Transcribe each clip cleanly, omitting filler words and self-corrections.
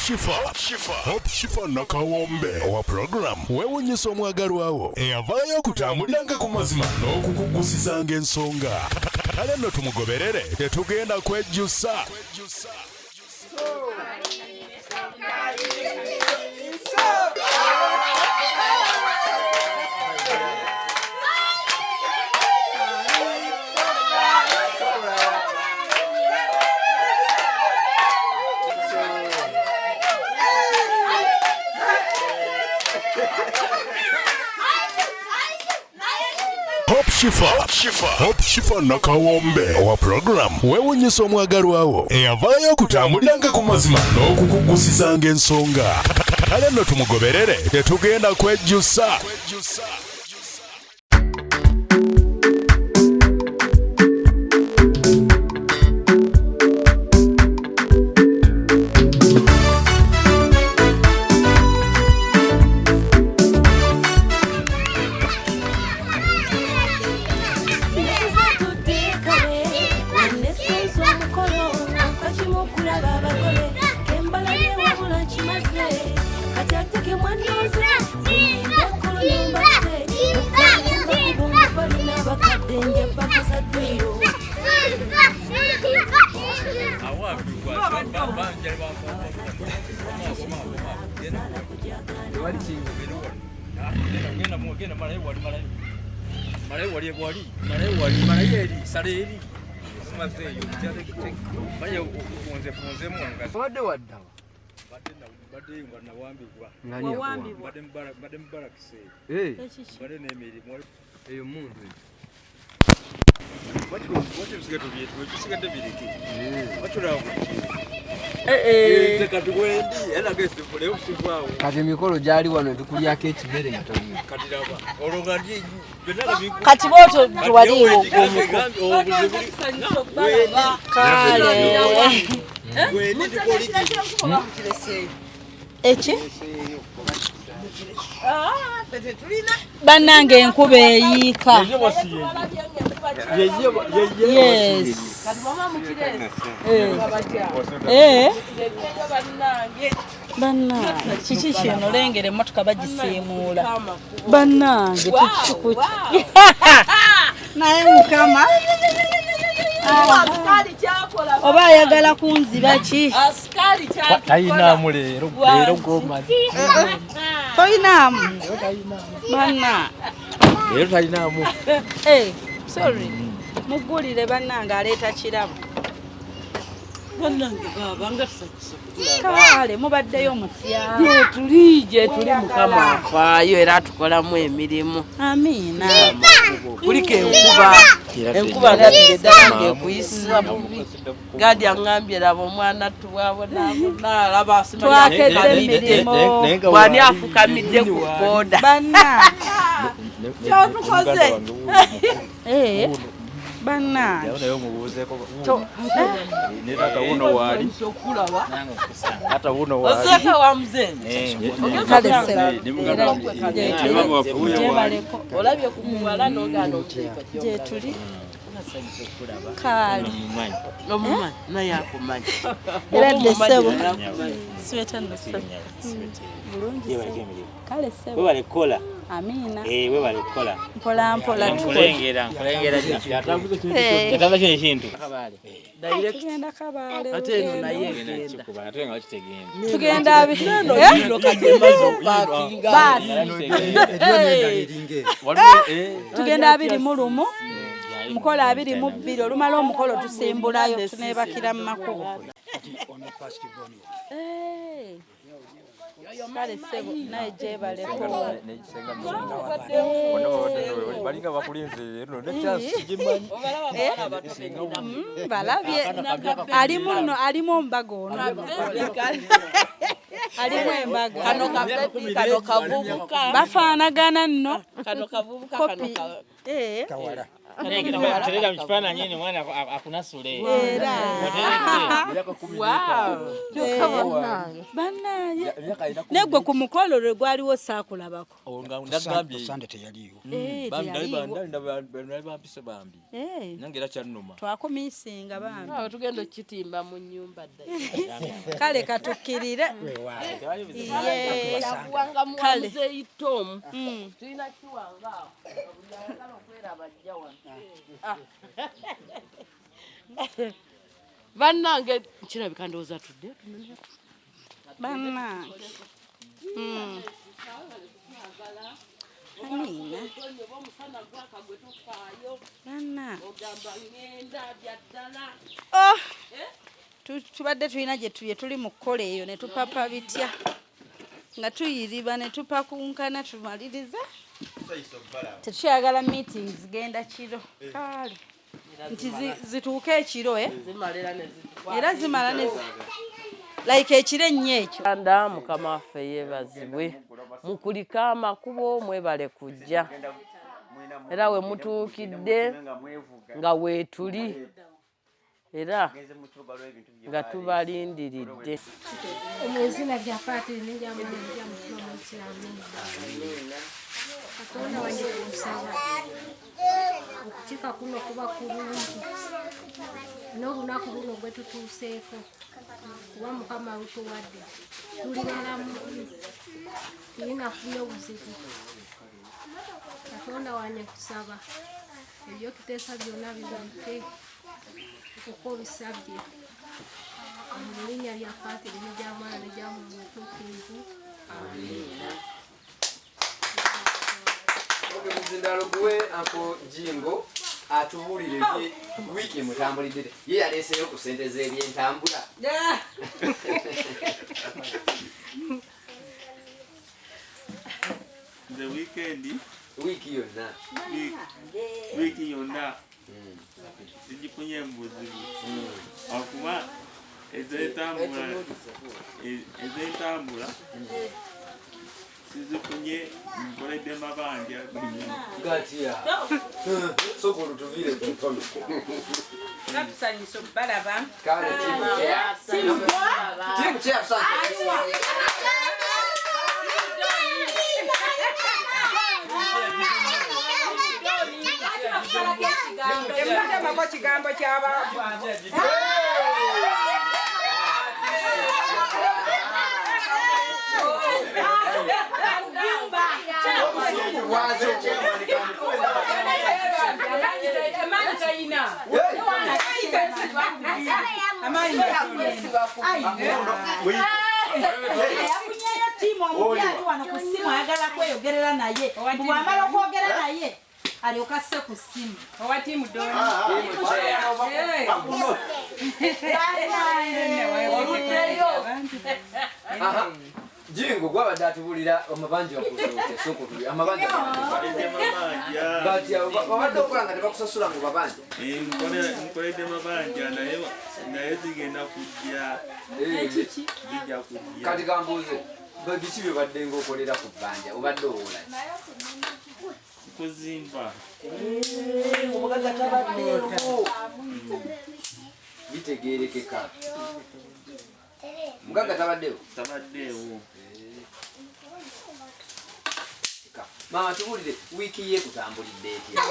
Shifa, Hope Shifa Nakawombe owa program weewunyisa omwagalwawo eyavaayo okutambuliranga ku mazima n'okukugusizanga ensonga. Kale nno tumugoberere, tetugenda kwejjusa. Hope Shifa, Hope Shifa Nakawombe owa program weewunyisa omwagalwawo eyavaayo okutambuliranga ku mazima n'okukugusizanga ensonga. Kale nno tumugoberere, tetugenda kwejjusa. Nesenza omukolo kakimu okulaba abagole kembalabye wabula nkimaze kati ate ke mwannoze ekkulu nembaze balina abakadde nja bakoza ddwiro. Genda malayo wali, malayo, malayo wali, wali malayo wali, malayo eri sala eri mazeeyo manye funze funzemu nga. Obadde waddawa? Badde nga nawambibwa. Ngani yakuwamba? Mbadde mu barracks. Eh, Mbadde n'emirimu. Eyo mundu eyo. Waki bisigadde bireke watulaba kati wendi era gesifule sivaawo. Kati emikolo gyali wano tukulyako ekimere nga tolina. Kati laba olwo nga ndi byonna nga Kati bwotyo tewaliiwo ogw'omuko. Kale wendi tukoliki. Eki bannange, enkuba eyiika. Yes. Eh. Bannange, kiki kino? Lengera emmotoka bagisiimuula. Bannange, tukikuki naye Mukama oba ayagala kunziba ki? Tayinaamu leero, leero gomazi. Toyinaamu banna. Leero talinaamu. Eh, sorry, muggulire bannange, aleeta kirabo. Bannange, baaba nga tusanyusa. Kale mubaddeyo mutya? Gyetuli, gyetuli. Mukama afaayo era atukolamu emirimu. Amiina. Kuliko enkuba, enkuba ndabire ddala ng'ekuyisa bubi. Gadi aŋŋambye, laba omwana tubwabonabona, alaba. Twakedde emirimu. Bwani afukamidde ku booda. Banna. Kyotukoze. Eh, bannange. Naye omubuuzeeko ne taata wuno waali, taata wuno waali. Oseeka wa muzeeyi. Kale ssebo. Ne muganda wange, ne maama waffe wuyo waali. Olabye ku muwala n'ogaana omuzeeyi. Gyetuli, kale. Omumanyi naye akumanyi. Era dde ssebo. Naye akumanyi. Sweta nno ssebo. Bulungi ssebo. Kale ssebo. Webale kukola. Amiina. Eh, webale kukola. Mpola mpola tukola. Nkulengera, nkulengera. Eh. Yatambuza kino ekintu. Direct. Tugenda Kabaale. Ate eno lugendo. naye egenda. Kikuba ate nga kitegenda. Tugenda abi Neno Eh? yino kati emaze okupaakinga. Baasi. Waliwo eh, Tugenda 21, mukolo 22. Olumala omukolo tusimbulayo, tuneebakira mu makubo. Eh. Kale ssebo, naye gyebaleko. Bonna babadde balinga bakulinze leero ne chance sigimanyi. Balabye alimu nno, alimu omubaga ono, alimu embaga. Kano kabebi, kano kavubuka. Bafaanagana nno. Kano kavubuka kano. Kopi. Eh. Terera mu kifaananyi eno mwana akunasule. Era. Bannange. Naye gwe ku mukolo lwe gwaliwo saakulabako. Ndagambye teyaliiwo. Bambi bampise bambi. Nange era kyannuma. Twakumisinga bambi. Awo tugenda okukitimba mu nnyumba dda. Kale katukkirire. Yakuwanga Kale. muzeeyi Tom. Tulina kiwanga awo. Buli ayagala okweraba ajja wano. Bannange kirabika ndowooza tudde. Bannange. Amiina. Bannange. Oh! Tubadde tulina gye tuli mu kukola eyo ne tupapa bitya. Nga tuyiriba ne tupakunkana tumaliriza. Tetukyagala meetings genda kiro. Kale. Nti zituuke ekiro Era zimala ne like ekiro ennyo ekyo. Uganda Mukama waffe yeebazibwe. Mukulike amakubo mwebale kujja. Era we mutuukidde nga weetuli. Era nga tubalindiridde. Mu izina rya Patiri n'irya Mwana n'irya Mutima Mutukuvu, amina. Katonda wange nkusaba okukiika kuno kuba kulungi n'olunaku luno gwe tutuuseeko kuba Mukama lutuwadde tuli balamu tulinafunye obuzibu. Katonda wange nkusaba ebyotuteesa byonna bigaruke uko bisabye mu linnya lya Patiri n'irya Mwana n'irya Mwoyo Mutukuvu, amina. Omuzindalo gwe Uncle Jingo atubuulire wiiki emutambulidde ye yaleeseeyo ku ssente z'ebyentambula. Nze wiikendi wiiki yonna wiiki yonna sigifunye mu buzibu okuba ez'entambula sizifunye nkoledde mabanja. Gatya sooka olutuviire ku ntono. Natusanyusa okubalaba. Kale tiimu kya Temutemako kigambo ky'abaavu abo. Amaanyi talina. Amaanyi Yafunyeyo ttiimu omupya ali wano ku ssimu ayagala kweyogerera naye. Bw'amala okwogera naye alyoka asse ku ssimu. Owa ttiimu Doni. Jingo gwabadde atubuulira amabanja amabanja babadde okola nga tebakusasula ngo babanja. Nkoledde mabanja naye zigenda kujja. Zijja kujja. Kati kambuuze biki byobadde ng'okolera ku bbanja obadde owola kuzimba. Omugagga tabaddeewo bitegeerekeka. Mugagga tabaddeewo? Tabaddeewo. Maama tubuulire wiiki ye kutambulidde etya?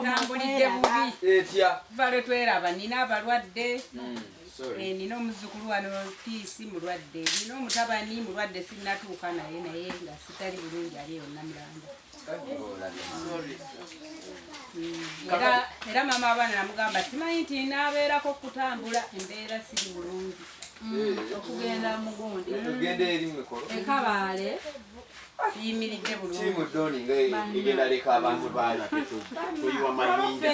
Ntambulidde bubi. Etya? Kuva lwe tweraba nina abalwadde. Nina omuzzukulu wano Piisi mulwadde, nina omutabani mulwadde sinnatuuka naye naye nga sitali bulungi ali eyo Namulanda. Era maama w'abaana namugamba simanyi nti naabeerako okutambula embeera siri bulungi. Okugenda mugundi. Tugende eri mikolo. Ekabaale siyimiridde bulungi. Tiimu Doni nga egenda leka abantu baali tuyiwa mayinja.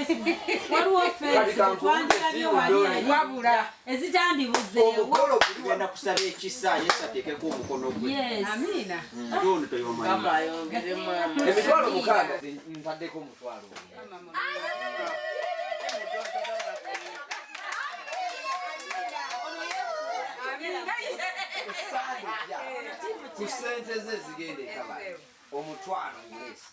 Waliwo fensi twandibabye wali wabula ezitandibuzeewo. Omukolo gugenda kusaba ekisa Yesu ateekeko omukono gwe. Amiina. Doni toyiwa mayinja. Emitwalo 6 ntaddeko omutwalo. Ku ssente ze zigenda e Kabaale. Omutwalo nguleese.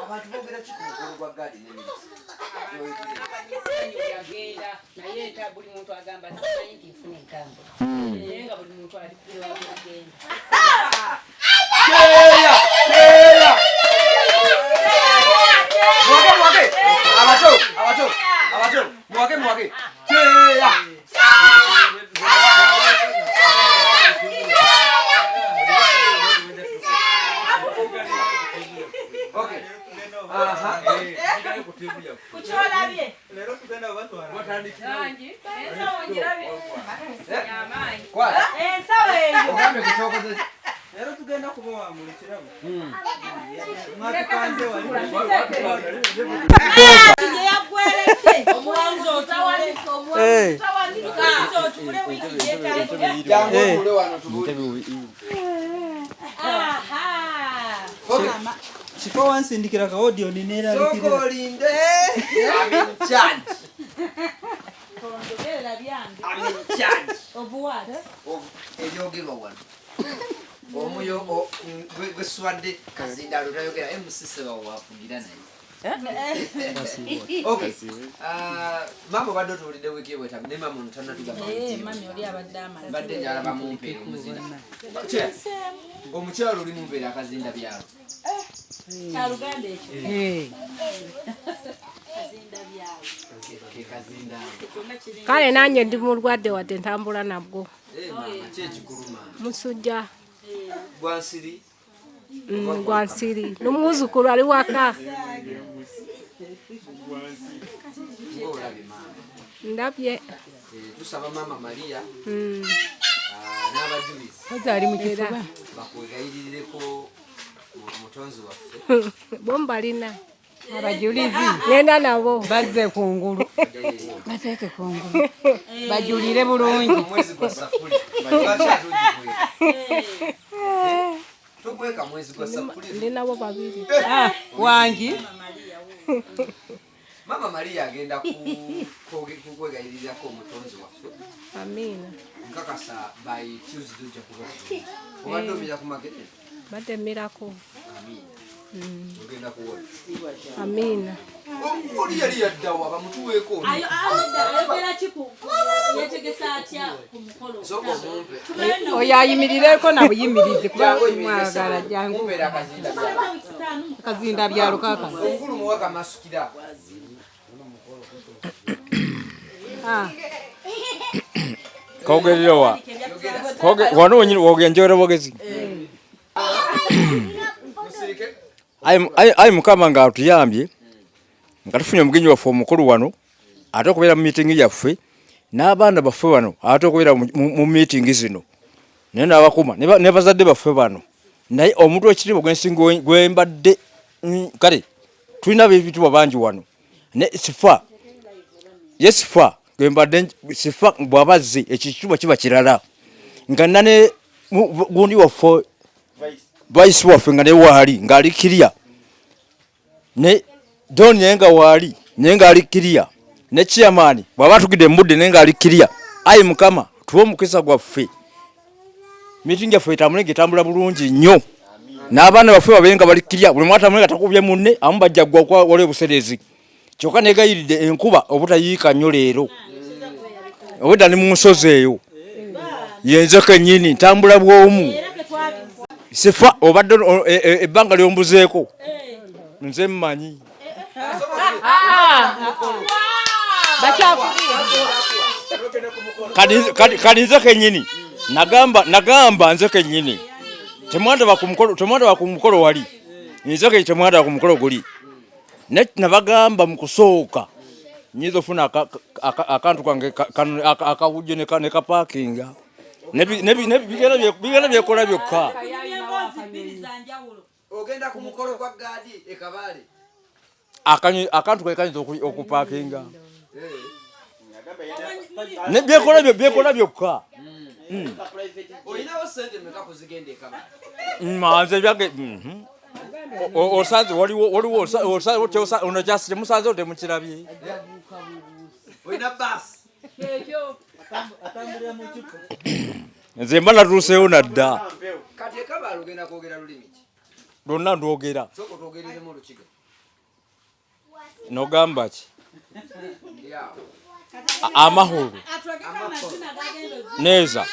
Abantu boogera ki ku mukolo gwa gaadi n'emirisi? Yagenda naye buli muntu agamba simanyi nti nfuna entambula, naye nga buli muntu ali kugenda. Keeya, keeya. Muwage, muwage. Abato, abato, abato. Muwage, muwage. Keeya. Okay. Aha. Kukyolabye. Leero tugenda batwala. Ensawo ngirabye. Kwata. Ensawo eyo. Ogambe kukyokoze. Leero tugenda kubawangula ekirabo. Mwatukanze wali. Gye yaggweredde. Omuwanzi otawanika omuwanzi otuule wiiki gyetandika. Jangu otuule wano tubuulire. Aha. Kifo wansindikira ka audio Sooka olinde. I'm in charge. Njogerera byange. I'm in charge. Of what? Of ebyogerwa wano. Omuyo gwe swadde kazindaalo tayogera MC Ssebawo wafugira naye. Okay. Maama obadde otuwulidde wiiki ebweta ne maama ono tannatugamba wiiki eno. Mami oli abadde amaze. Mbadde njala bamumpeera omuzina. Chair, omukyalo oli mumpeera akazinda byalo. Kyaluganda ekyo. Kazinda byalo. Ke kazindaalo. Kale nange ndi mulwadde wadde ntambula nabwo. Eh, maama ki ekikuluma? Musujja. Gwa nsiri? Gwa nsiri. N'omwuzukulu ali waka. Ng'olabye maama. Ndabye. Tusaba maama Maria n'abajulizi Kozzi ali mu kifuba. bakwegayirireko omutonzi waffe. Bo mbalina. Abajulizi ngenda nabo bazze kungulu, bateeke kungulu bajulire bulungi. Omwezi gwa Safuli. Lwaki ate ogikweka? Tokweka mwezi gwa Safuli. Ndi nabo babiri. Wangi. Maama Maria agenda kukwegayirirako omutonzi waffe. Amiina. Nkakasa by Tuesday ojja kuba bulungi. Obadde omira ku makerere? Mbadde mmirako. Amiina. Ogenda kuwona. Amiina. Oli yali yaddawa bamutuweeko oli. Ayo ayogera ki ku yetegesa atya ku mukolo? Sooka omumpe. Oyo ayimirireko na buyimirizi kuba mwagala jangu. Mumpeera akazinda byalo. Akazinda byalo kaakano. Omukulu muwe kamasukira. Kogerera wa? Wano wenyini wogenjera bwogezi. Ayi Mukama nga atuyambye nga tufunye omugenyi waffe omukulu wano ate okubeera mu miitingi yaffe n'abaana baffe bano ate okubeera mu miitingi zino naye n'abakuma ne bazadde baffe bano naye omuntu w'ekitiibwa gwensinga gwembadde kale tulina ab'ebitiibwa bangi wano ne sifa ye sifa gwembadde sifa bw'aba azze ekyo ekitiibwa kiba kirala nga nane gundi waffe vice waffe nga naye waali ng'ali kirya ne Don naye nga waali naye ng'ali kirya ne chairman bw'aba atugidde mu budde naye ng'ali kirya. Ayi Mukama tuwe omukisa gwaffe miitingi yaffe etambule ng'etambula bulungi nnyo n'abaana baffe babeere nga bali kirya buli mwatambule nga takubye munne amu bajja ggwa okuba waliwo obusereezi kyokka negayiridde enkuba obutayiika nnyo leero obwedda ni mu nsozi eyo yenze kennyini ntambula bw'omu sifa obadde ebbanga lyombuzeeko nze mmanyi. Kati nze kennyini nagamba nze kennyini temwandaba ku mukolo, temwandaba ku mukolo wali nze kennyini temwandaba ku mukolo guli naye nabagamba mu kusooka nyinza ofuna akantu kange akawujjo ne kapakinga bigenda byekola byokka. Ogenda ku mukolo gwa gaadi e Kabale. Akantu kae kayinza okupakinga. Ne byekola byekola byokka. Olinawo ssente mmeka kuzigenda e Kabale? Nze byange. Osanze waliwo waliwo ono kyasi temusanze temukirabye. Olina baasi. Nze mba natuuseewo nadda. Kati ekabaala ogenda kwogera lulimi ki? Lwonna ndwogera. Sooka otwogereremu Olukiga. Nogamba ki? Amahoro. Neza.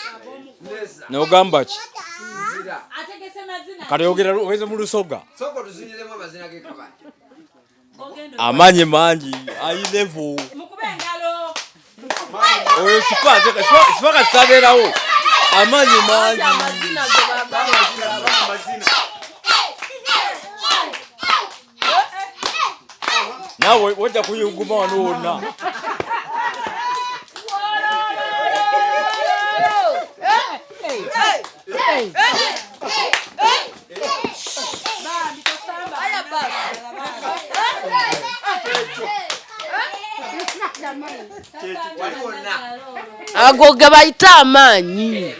Nogamba ki? Kati ogera ogeze mu Lusoga. Sooka otuziniremu amazina g'ekabaala. Amaanyi mangi ayilevu. Oyo kifa kifa kasitabeerawo. Amaanyi mangi. Naawe wajja kuyuguma wano wonna. Ago ge bayita amaanyi.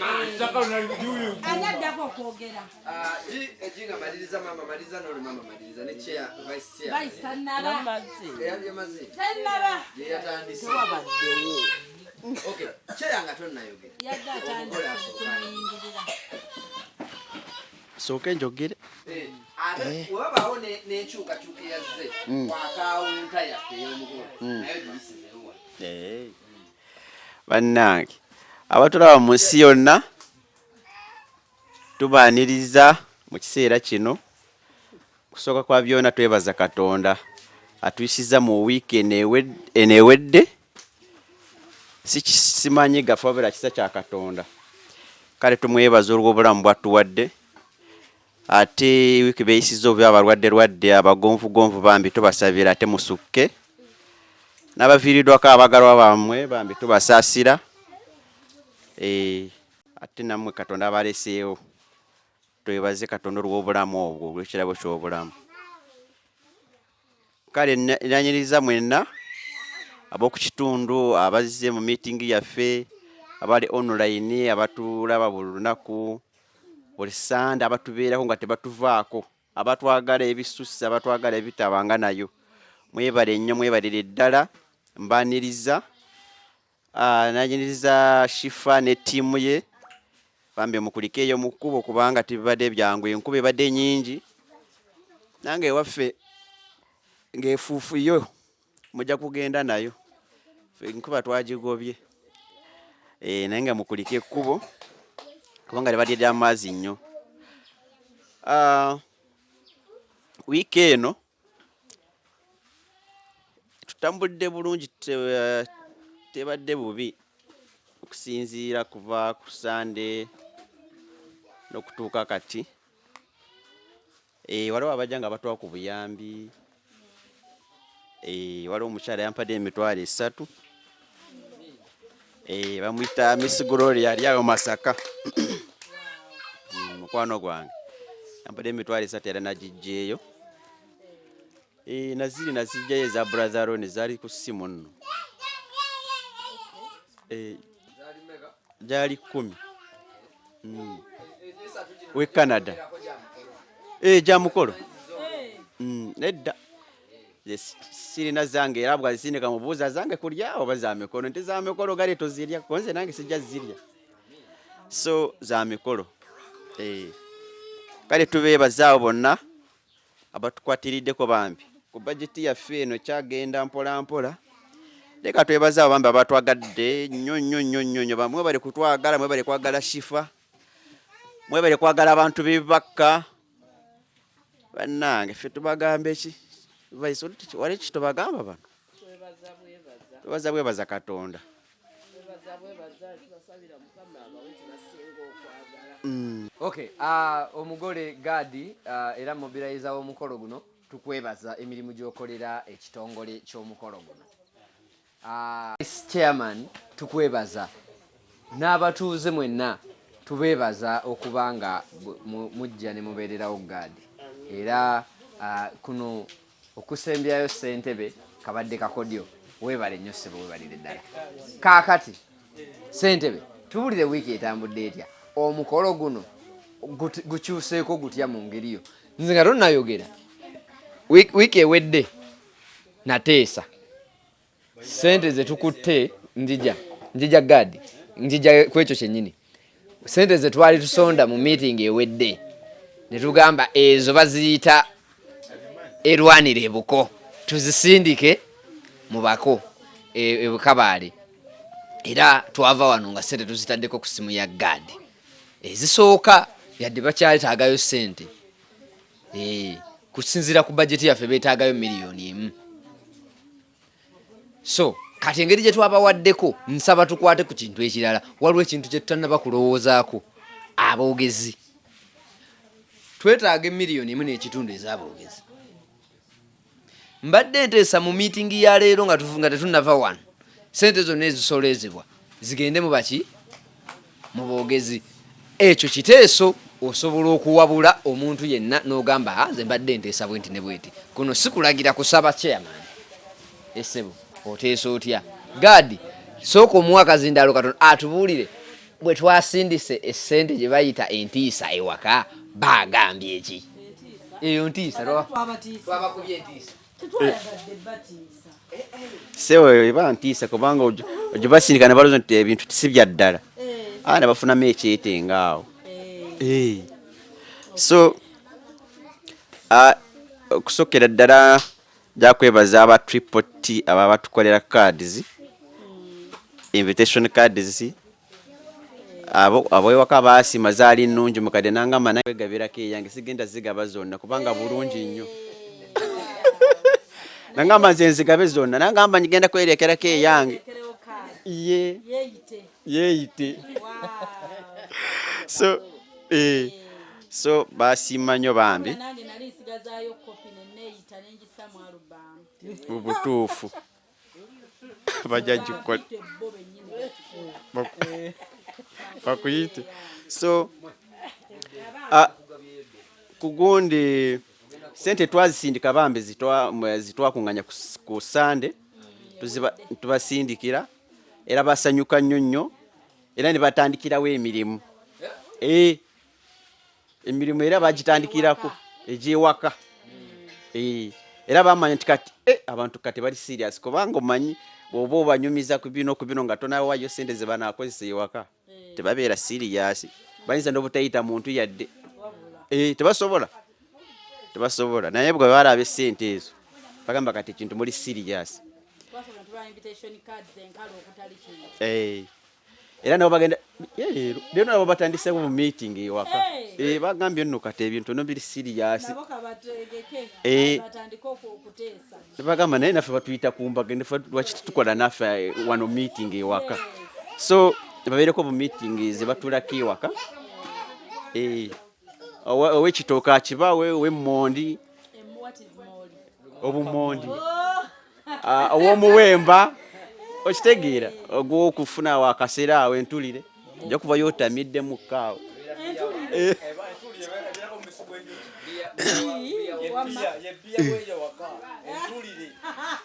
Ani addako okwogera? Ejinga maliriza mama maliriza n'oli mama maliriza ne chair vice chair. Vice tannaba. Eyamaze. Tannaba. Ye yatandise. Okay, chair nga tonnayogera. Yadde atandise okumuyingirira. Sooke njogere. Ate webabaawo n'enkyukakyuka eyazze ku akawunta yaffe ey'omukolo nayo giyisizeewo. Bannange abatulaba mu nsi yonna tubaaniriza mu kiseera kino. Kusooka kwa byonna twebaza Katonda atuyisizza mu wiiki eno ewedde. Simanyi gafe wabula kisa kya Katonda. Kale tumwebaza olw'obulamu bw'atuwadde. Ate wiiki beeyisizza obubi abalwadde lwadde abagonvugonvu bambi tubasabira ate musukke. N'abaviiriddwako abagalwa bammwe bambi tubasaasira. Ate nammwe Katonda abaleseewo. Twebaze Katonda olw'obulamu obwo, olw'ekirabo ky'obulamu. Kale nanyiriza mwenna ab'oku kitundu abazze mu meeting yaffe, abali online, abatulaba buli lunaku, buli Sande, abatubeerako nga tebatuvaako, abatwagala ebisusse, abatwagala ebitabanga nayo. Mwebale nnyo, mwebalire ddala, mbaniriza. Nanyiriza Shifa ne ttiimu ye, bambi mukulike eyo mu kkubo kubanga tebibadde byangu, enkuba ebadde nnyingi. Nange ewaffe ng'efuufu yo mujja kugenda nayo, enkuba twagigobye. Naye nga mukulike ekkubo kubanga libadde lya mazzi nnyo. Wiiki eno tutambudde bulungi, tebadde bubi okusinziira kuva ku Sande n'okutuuka kati. Waliwo abajja nga batuwa ku buyambi. Waliwo omukyala yampadde emitwalo 3. Bamuyita Miss Gloria ali awo Masaka. Mukwano gwange yampadde emitwalo 3 era nagiggyeeyo. Naziri nazijjayo eza Brother Ron zaali ku ssimu nno. Gyali 10. We Canada. Gya mukolo. Nedda. Sirina zange era bwazisindika mubuuza zange kulya oba za mikolo, nti za mikolo gale tozirya, konze nange sijja zirya. So za mikolo. Kale tubeebaza abo bonna abatukwatiriddeko bambi ku bajeti yaffe eno kyagenda mpola mpola. Leka twebaze abo bambi abatwagadde nnyo nnyo nnyo nnyo nnyo. Bamwe bali kutwagala, mwe bali kwagala Shifa, mwe bali kwagala abantu b'ebibakka. Bannange ffe tubagambe ki? Wali ki tubagamba bano? Twebaza bwebaza Katonda. Okay, omugole Gadi era mobilizer w'omukolo guno, tukwebaza emirimu gy'okolera ekitongole ky'omukolo guno. Vice chairman tukwebaza, n'abatuuze mwenna tubeebaza okuba nga mujja ne mubeererawo Gadi. Era kuno okusembyayo ssentebe kabadde kakodyo, weebale nnyo ssebo, weebalire ddala. Kaakati ssentebe tubulire wiiki etambudde etya, omukolo guno gukyuseeko gutya mu ngeri yo? Nze nga tonnayogera, wiiki ewedde nateesa sente zetukutte, njija njija gadi njija ku ekyo kyennyini. Sente zetwali tusonda mu meeting ewedde ne tugamba ezo baziyita erwanira ebuko, tuzisindike mu bako ebukabaale. Era twava wano nga sente tuzitaddeko ku simu ya gadi ezisooka, yadde bakyetaagayo sente. Kusinziira ku bajeti yaffe beetaagayo 1 million. So kati engeri gye twabawaddeko, nsaba tukwate ku kintu ekirala. Waliwo ekintu kye tutannaba kulowoozaako. Aboogezi, twetaaga 1.5 million ez'aboogezi. Mbadde nteesa mu miitingi ya leero nga nga tetunnava wano, sente zonna ezisolezebwa zigende mu baki, mu boogezi. Ekyo kiteeso, osobola okuwabula omuntu yenna n'ogamba, "Ah, nze mbadde nteesa bwenti ne bweti." Kuno si kulagira, kusaba. Chairman, essebo, oteesa otya? Gadi, sooka omuwa akazindaalo katono atubuulire bwe twasindise essente gye bayita entiisa ewaka, bagambye eki? Eyo ntiisa, twabakubye entiisa. Tetwayagadde batiisa. Sewo eba ntiisa, kubanga ogibasindika ne balowooza nti ebintu si bya ddala, aa ne bafunamu ekyetenga awo. So okusokera ddala jakwebaza aba Triple T aba batukolera cards, invitation cards. Abo abewaka baasima, zaali nnungi. Mukadde nangamba naye wegabirako eyange, sigenda zigaba zonna kubanga bulungi nnyo. Nangamba nze nzigabe zonna, nangamba ngenda kwerekerako eyange ye yeeyite. So so basiima nnyo bambi. Nange nali nsigazaayo kopi neneeyita nengisa mu alubamu. Mu butuufu bajja gikola. Bo bennyini bakikola. Bakuyite. So ku gundi sente twazisindika bambi, zitwakuŋŋanya ku Sande, tubasindikira era basanyuka nnyo nnyo, era ne batandikirawo emirimu. Emirimu era bagitandikirako egyewaka. Era bamanya nti kati abantu kati bali serious, kubanga omanyi bw'oba obanyumiza ku bino ku bino nga tonawayo sente ze banakozesa ewaka, tebabeera serious, bayinza n'obutayita muntu yadde. Tebasobola, tebasobola. Naye bwe balaba esente ezo bagamba kati ekintu muli serious. Twasobola tuba invitation cards enkalo okutali kino. Era nabo bagenda leero, nabo batandisewo mu meeting ewaka. Bagambye nno kati ebintu no biri serious. Nabo kabategeke, batandike okuteesa. Bagamba naye naffe batuyita ku mbaga, naffe lwaki tetukola naffe wano meeting ewaka? So babeereko bu meeting ze batulako ewaka. Ow'ekitooke akiba, ow'emmondi. What is moli? Obumondi. Ah, ow'omuwemba, okitegeera, ogwokufuna awo akaseera awo entulire ojja kuvayo otamiddemu kaawo.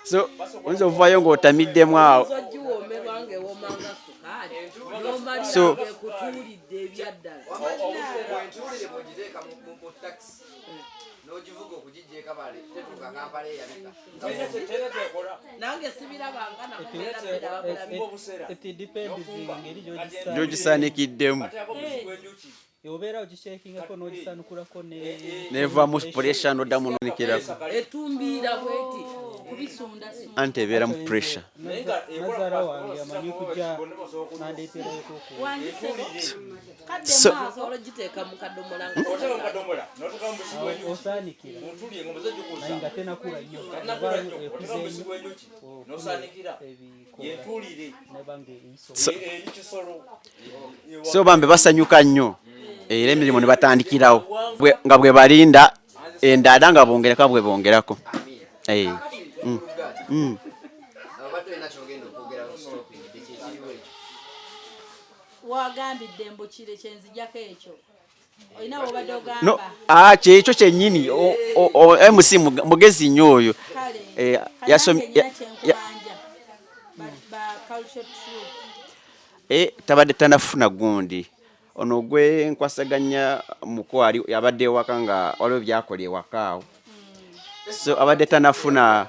So oyinza okuvayo ng'otamiddemu awo. Ogiwoomerwa ng'ewooma nga sukaali, n'omalira ng'ekutuulidde ebyaddala. Entulire bwogiteeka mu taxi n'ogivuga okugijja ekabale, tetuuka Kampala eyabika. Nange sibirabanga. It depends engeri gy'ogisaanikiddemu. Obeera ogishakinga n'ogisanukulako ne Nevamu pressure noddamu nonikirako. Etumbiira bweti. Kubisundasunda. Anti ebeera mu pressure. Nazaala wange amanyi kujja nandeeterayoko. Osobola ogiteeka mu kadomola. Osaanikira naye nga tenakula nnyo, ovaayo ekuze nnyo ebikoola neba nga eyisa. So bambi basanyuka nnyo, era emirimu ne batandikirawo nga bwe balinda endala nga bongerako bwe bongerako. Abadde olina kyogenda okwogera ku stopping, kyekiriwo ekyo. Wagambidde mbukire kyenzijako ekyo olina wobadde No. ogamba. Ah, kyekyo kyennyini. MC mugezi nnyo oyo. Kale. Yasom- Kyenkubanja ba culture troupe. Tabadde tanafuna gundi. Ono gwe nkwasaganya muko ali abadde ewaka nga waliwo byakola ewaka awo, so abadde tanafuna.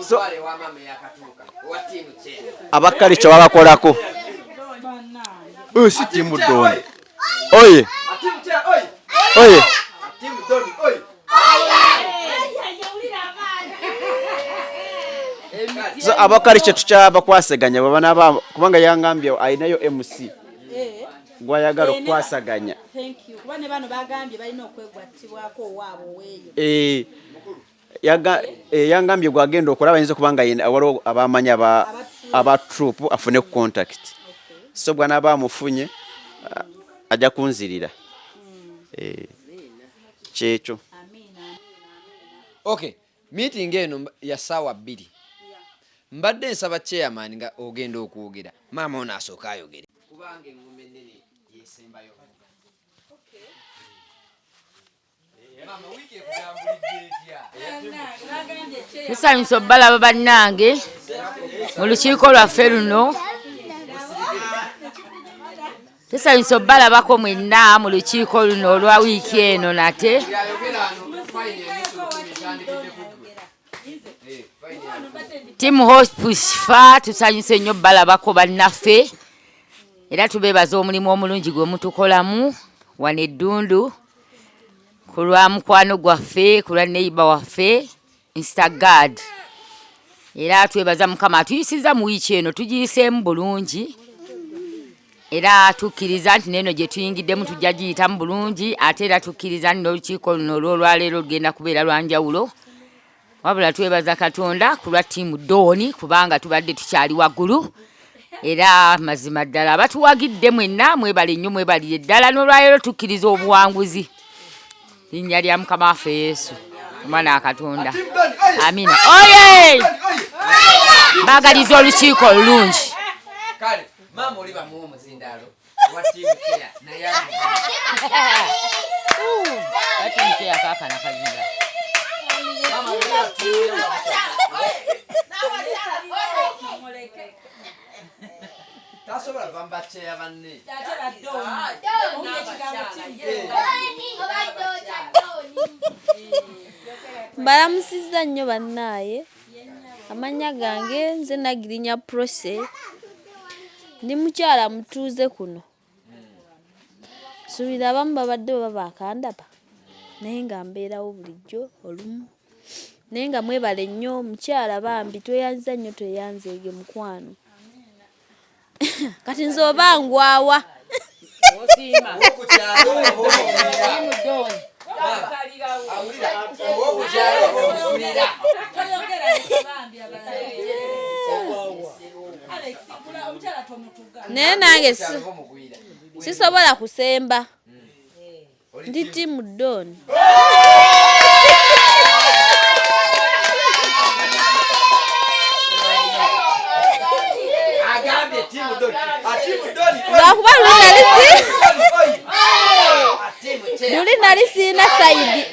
So abakalico babakolako oyo si tiimu doni oye oye. So abakalico tukyabakwasaganya bwebanaba, kubanga yangambye alinayo MC gwayagala okukwasaganya. Kuba ne bano bagambye balina okwegwattibwako owaabwe oweeyo. Yangambye gwagenda okulaba ayinza okuba nga waliwo abamanyi aba troupe afune ku contact, so bwanaaba amufunye ajja kunzirira. Kyekyo. Okay, meeting eno ya ssaawa 2. Mbadde nsaba chairman nga ogenda okwogera, maama ono asooka ayogere, kubanga engoma ennene yesembayo. Maama, wiiki ekutambulidde etya? Tusanyusa obbalaba bannange mu lukiiko lwaffe luno. Tusanyusa obbalabako mwenna mu lukiiko luno olwa wiiki eno nate. Yayogera ano, fayini emisu 10 etandikidde ku ggwe. Fayini. Team Hope Shifa, tusanyuse nnyo bbalabako bannaffe, era tubeebaza omulimu omulungi gwe mutukolamu wano eddundu ku lwa mukwano gwaffe, ku lwa neighbor waffe Instagard. Era twebaza Mukama atuyisiza mu wiiki eno, tugiyiseemu bulungi, era tukkiriza nti neeno gye tuyingiddemu tujja giyitamu bulungi. Ate era tukkiriza nti n'olukiiko luno olw'olwaleero lugenda kubeera lwa njawulo. Wabula twebaza Katonda ku lwa ttiimu Dooni, kubanga tubadde tukyali waggulu, era mazima ddala abatuwagidde mwenna mwebale nnyo, mwebalire ddala. N'olwaleero tukkiriza obuwanguzi, linnya lya Mukama waffe Yesu, omwana wa Katonda, amina. Oye, baagaliza olukiiko olulungi. Kale maama, oli bamuwa omuzindaalo wa tiimu chair naye. Team chair kaakana kazinda. Maama, oli wa ttiimu ya. Tasobola kuva mu bachair banne. Ate badde Mbalamusizza nnyo bannaaye. Amannya gange nze Nagirinya Prose, ndi mukyala mutuuze kuno. Nsuubira abamu babadde oba baakandaba, naye nga mbeerawo bulijjo olumu. Naye nga mwebale nnyo mukyala, bambi tweyanziza nnyo, tweyanzeege mukwano. Kati nze oba ngwawa? Osiima. Owokukyalo oba omugwira. Awulira, owokukyalo oba omugwira. Toyogera bambi abalala. Alex, omukyala tomutuga. Naye nange Owokukyalo oba omugwira. sisobola kusemba. Ndi tiimu Don. Agambye tiimu Doni. Tiimu Doni. Lwakuba luli nali si Tiimu chair. luli nali siina side.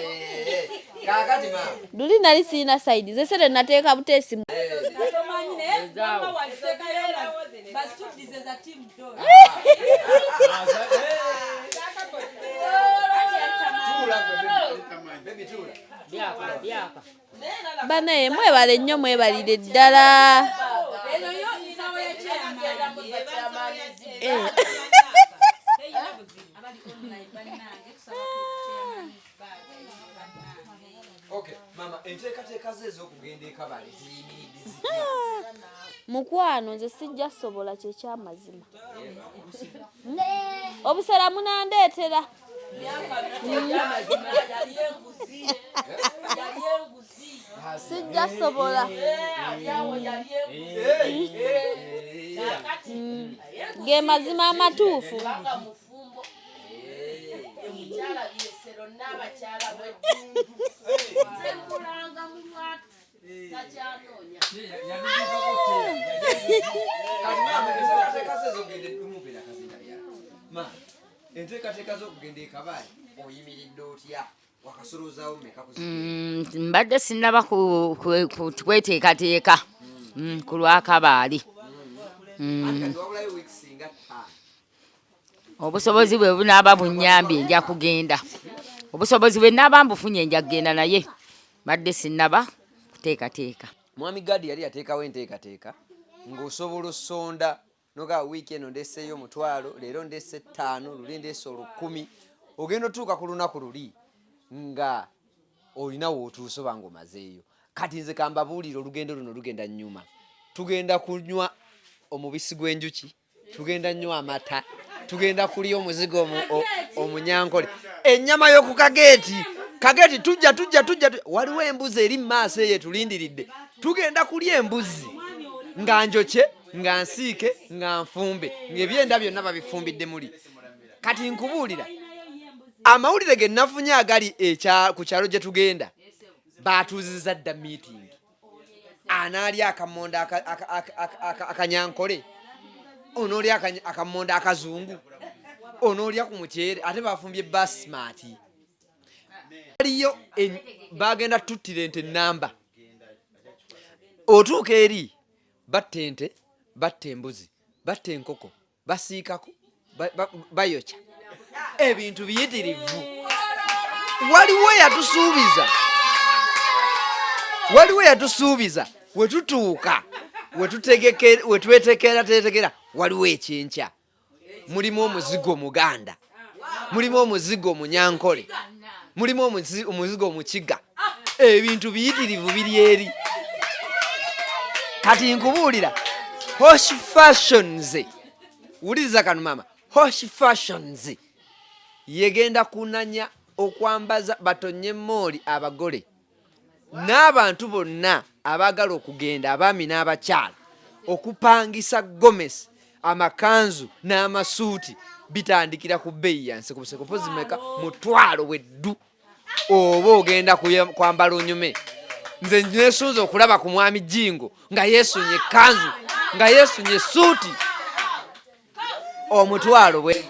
Kaakati maama. Luli nali siina side. Nze sente nateeka buteesi. Tomanyi naye mama waziteekayo bazituddize za team Don. Tuula gwe, baby. Baby, tuula. Byaka byaka. Banaye mwebale nnyo, mwebalire ddala. Eno yo nsawo ya chairman. Eh. Abali online bannange, tusaba ku chairman's bag. Okay, mama, enteekateeka ze ez'okugenda e Kabale ziyimiridde zitya? Mukwano, nze sijja sobola, kyekyamazima. Obusera munandeetera. Sijja sobola. Ge mazima amatuufu. Omukyala byesero n'abakyala bweddundu, nze mulanga mulwana. Enteekateeka z'okugenda e Kabale oyimiridde otya? Wakasolozaawo meka? Mbadde sinnaba kweteekateeka ku lwa Kabaali. Kati wabulayo wiiki singa 5. Obusobozi bwe bunaaba bunnyambye nja kugenda. Obusobozi bwe naaba mbufunye nja kugenda, naye mbadde sinnaba kuteekateeka. Mwami Gadi yali yateekawo enteekateeka ng'osobola osonda nogaa wiiki eno ndeseeyo 1000, leero ndese 5, luli ndese 1000. Ogenda otuuka ku lunaku luli nga olina wootuuse oba ng'omazeeyo. Kati nze kambabuulire, olugendo luno lugenda nnyuma. Tugenda kunywa omubisi gw'enjuki, tugenda nywa amata, tugenda kulya omuzigo omunyankole, ennyama y'oku kageeti. Kageeti tujja tujja tujja waliwo embuzi eri mu maaso eyo etulindiridde. Tugenda kulya embuzi nga njokye, nga nsiike, nga nfumbe, ng'ebyenda byonna babifumbidde muli. Kati nkubuulira amawulire ge nafunye agali ku kyalo gye tugenda. Batuuziza dda meeting. Anaalya akamonda akanyankole, onoolya akamonda akazungu, onoolya ku muceere, ate bafumbye basmati. Waliyo bagenda tuttira ente namba. Otuuka eri batta ente, batta embuzi, batta enkoko, basiikako, bayokya ebintu biyitirivu. Waliwo yatusuubiza, waliwo yatusuubiza wetutuuka wetwetekera tetekera. Waliwo ekyenkya, mulimu omuzigo muganda, mulimu omuzigo munyankole, mulimu omuzigo mukiga. Ebintu biyitirivu biri eri. Kati nkubuulira, Hosh Fashions, wuliriza kano maama, Hosh Fashions yegenda kunanya okwambaza batonye mooli abagole n'abantu bonna abaagala okugenda, abaami n'abakyala, okupangisa gomesi, amakanzu n'amasuuti. Bitandikira ku bbeeyi yansi ku buseko mpozi meka 1000 bweddu, oba ogenda kwambala onyume. Nze nesunze okulaba ku mwami Jingo nga yeesunye ekkanzu, nga yeesunye essuuti, 10,000 bwe.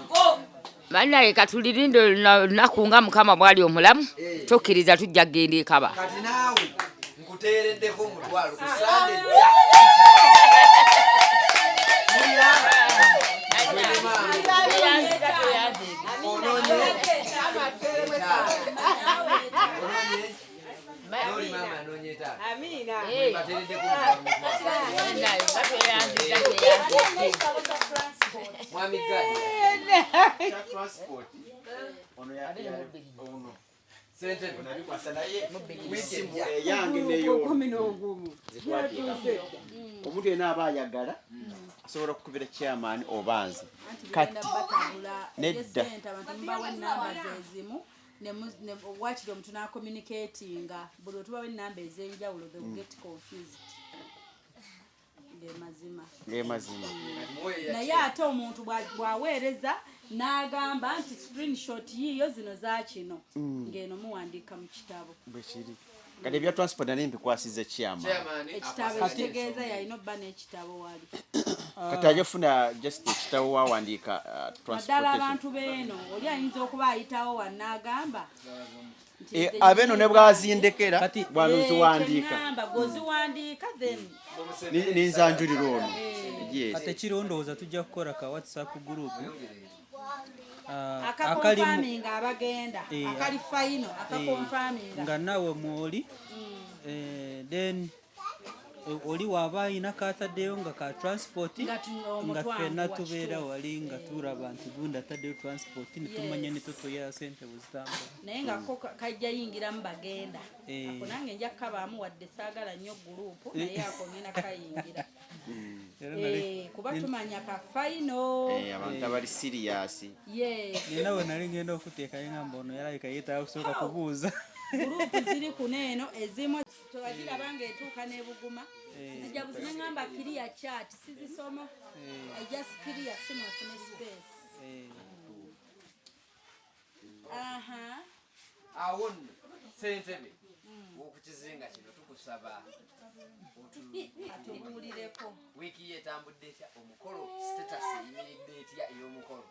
Bannaye, katulirinde olunaku nga Mukama bw'ali omulamu tukkiriza tujja kugenda ekaba. Kati naawe nkuteereddeko 10,000 ku Sande ejja. Muliraba. Gwe ne maama. Onoonye 5. Onoonye? N'oli maama anoonye 5. Amiina. Mbateereddeko 10,000. Mwami Gadi. Transport ono ono Ssentebe. Nabikwasa naye Wiiki ejja. eyange neyo 11. Zitwateekamu omuntu yenna aba ayagala asobola okukubira chairman oba nze. Anti Kati bigenda batambula. Nedda. Ebyesente abantu mubawa enamba zezimu, wakiri omuntu n'acommunicatinga. Buli wetubawa enamba ez'enjawulo, they will get confused. Ge mazima. Ge mazima. Naye ate omuntu bw'aweereza n'agamba nti screenshot yiiyo zino za kino, ng'eno muwandiika mu kitabo. Bwekiri. Kati ebya transport nali mbikwasiza chairman. Ekitabo ekitegeeza yalina obba n'ekitabo wali. Kati ajja funa just ekitabo wawandiika Naddala transportation. Abantu beeno oli ayinza okuba ayitawo wannaagamba nti nze Abeeno ne bwazindekera Kati- bwanoziwandiika. Kyeŋŋamba, gweoziwandiika then Ninzanjulira ono, yes. Kati ekiriwo ndowooza tujja kukola ka WhatsApp group akaconfirminga abagenda, akali final, akaconfirminga. Nga naawe mwoli, then oli waaba ayina kataddeyo nga ka transport, Nga nga ffenna omutwanguwa, tubeera kituufu. Wali nga tulaba nti gundi ataddeyo transport, netumanya ne totoya sente bwe zitambula. Naye nga ko kajja yingiramu bagenda. Ako nange nja kukabaamu, wadde saagala nnyo group, naye ako ngenda kayingira. Era Kuba tumanya ka final. Abantu abali serious. Yes. Nina we nali ngenda okuteekayo nga mbono yalabika yeetaaga kusooka kubuuza. Group ziri kuno eno, ezimu tewagiraba ng'etuuka n'ebuguma. Nzija buzi neŋŋamba clear chat, sizisoma. I just clear simu efune space. Aha. Awo nno ssentebe w'oku Kizinga kino tukusaba atubuulireko wiiki ye etambudde etya, omukolo status eyimiridde etya ey'omukolo.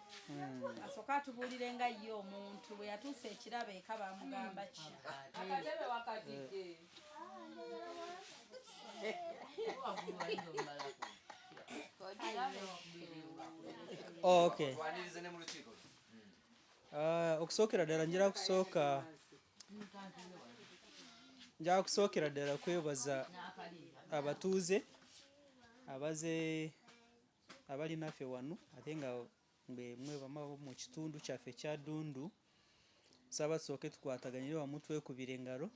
Asooka atubuulire nga ye omuntu bwe yatuusa ekirabo eka bamugamba ki. Akatebe wakatidde. Oh, okay. Twanirize ne mu lukiiko. Okusookera ddala njagala kusookera ddala kwebaza abatuuze abaze abali naffe wano, ate nga mwe mwebama mu kitundu kyaffe ekya Ddundu. Nsaba tusooke tukwataganyire wamu, twekubire engalo.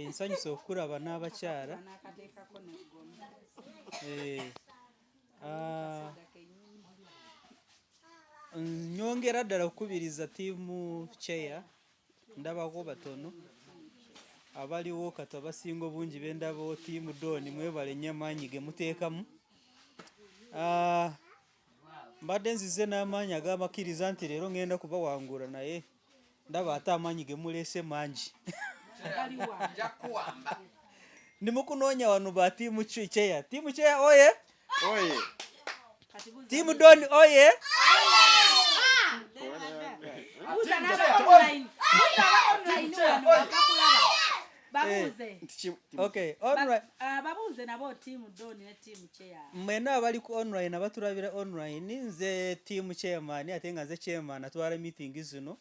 Nsanyuse okulaba n'abakyala. N'akateekako n'eggoma. Nyongera ddala okukubiriza ttiimu chair, ndabako batono abaliwo kati, abasinga obungi bendabawo ttiimu Don, mwebale nnyo amaanyi ge muteekamu. Mbadde nzize n'amaanyi ag'abakkiriza nti leero ngenda kubawangula, naye ndaba ate amaanyi ge muleese mangi. Nja kuwamba. Ndi mu kunoonya wano ba ttiimu chair. Ttiimu chair oye! Oye! Ttiimu Don oye! Buuza n'aba online. Buuza aba online wano bakakulaba. Babuuze. Okay, online. Babuuze nabo ttiimu Don ne ttiimu chair. Mwenna abali ku online, abatulabira online, nze team chairman, ate nga nze chairman atwala meeting zino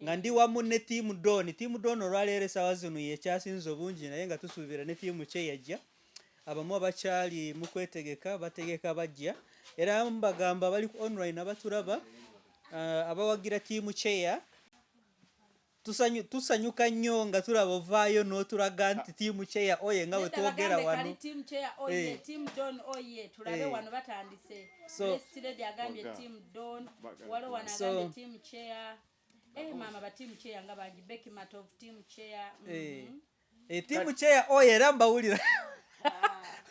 nga ndi wamu ne team Don. Team Don olwaleero essaawa zino yekyasinze obungi, naye nga tusuubira ne team chair yajja. Abamu abakyali mu kwetegeka bategeka bajja. Era mbagamba abali ku online abatulaba, abawagira team chair, tusanyuka nnyo nga tulaba ovaayo n'otulaga nti team chair oye, nga bwe Nedda, twogera bagambe wano. kali team chair oye, team Don oye, tulabe wano batandise. Best Lady agambye team Don, waliwo wano agambye team chair. Mama ba team chair nga bangi, Becky Matov team chair. Team chair oye, era mbawulira.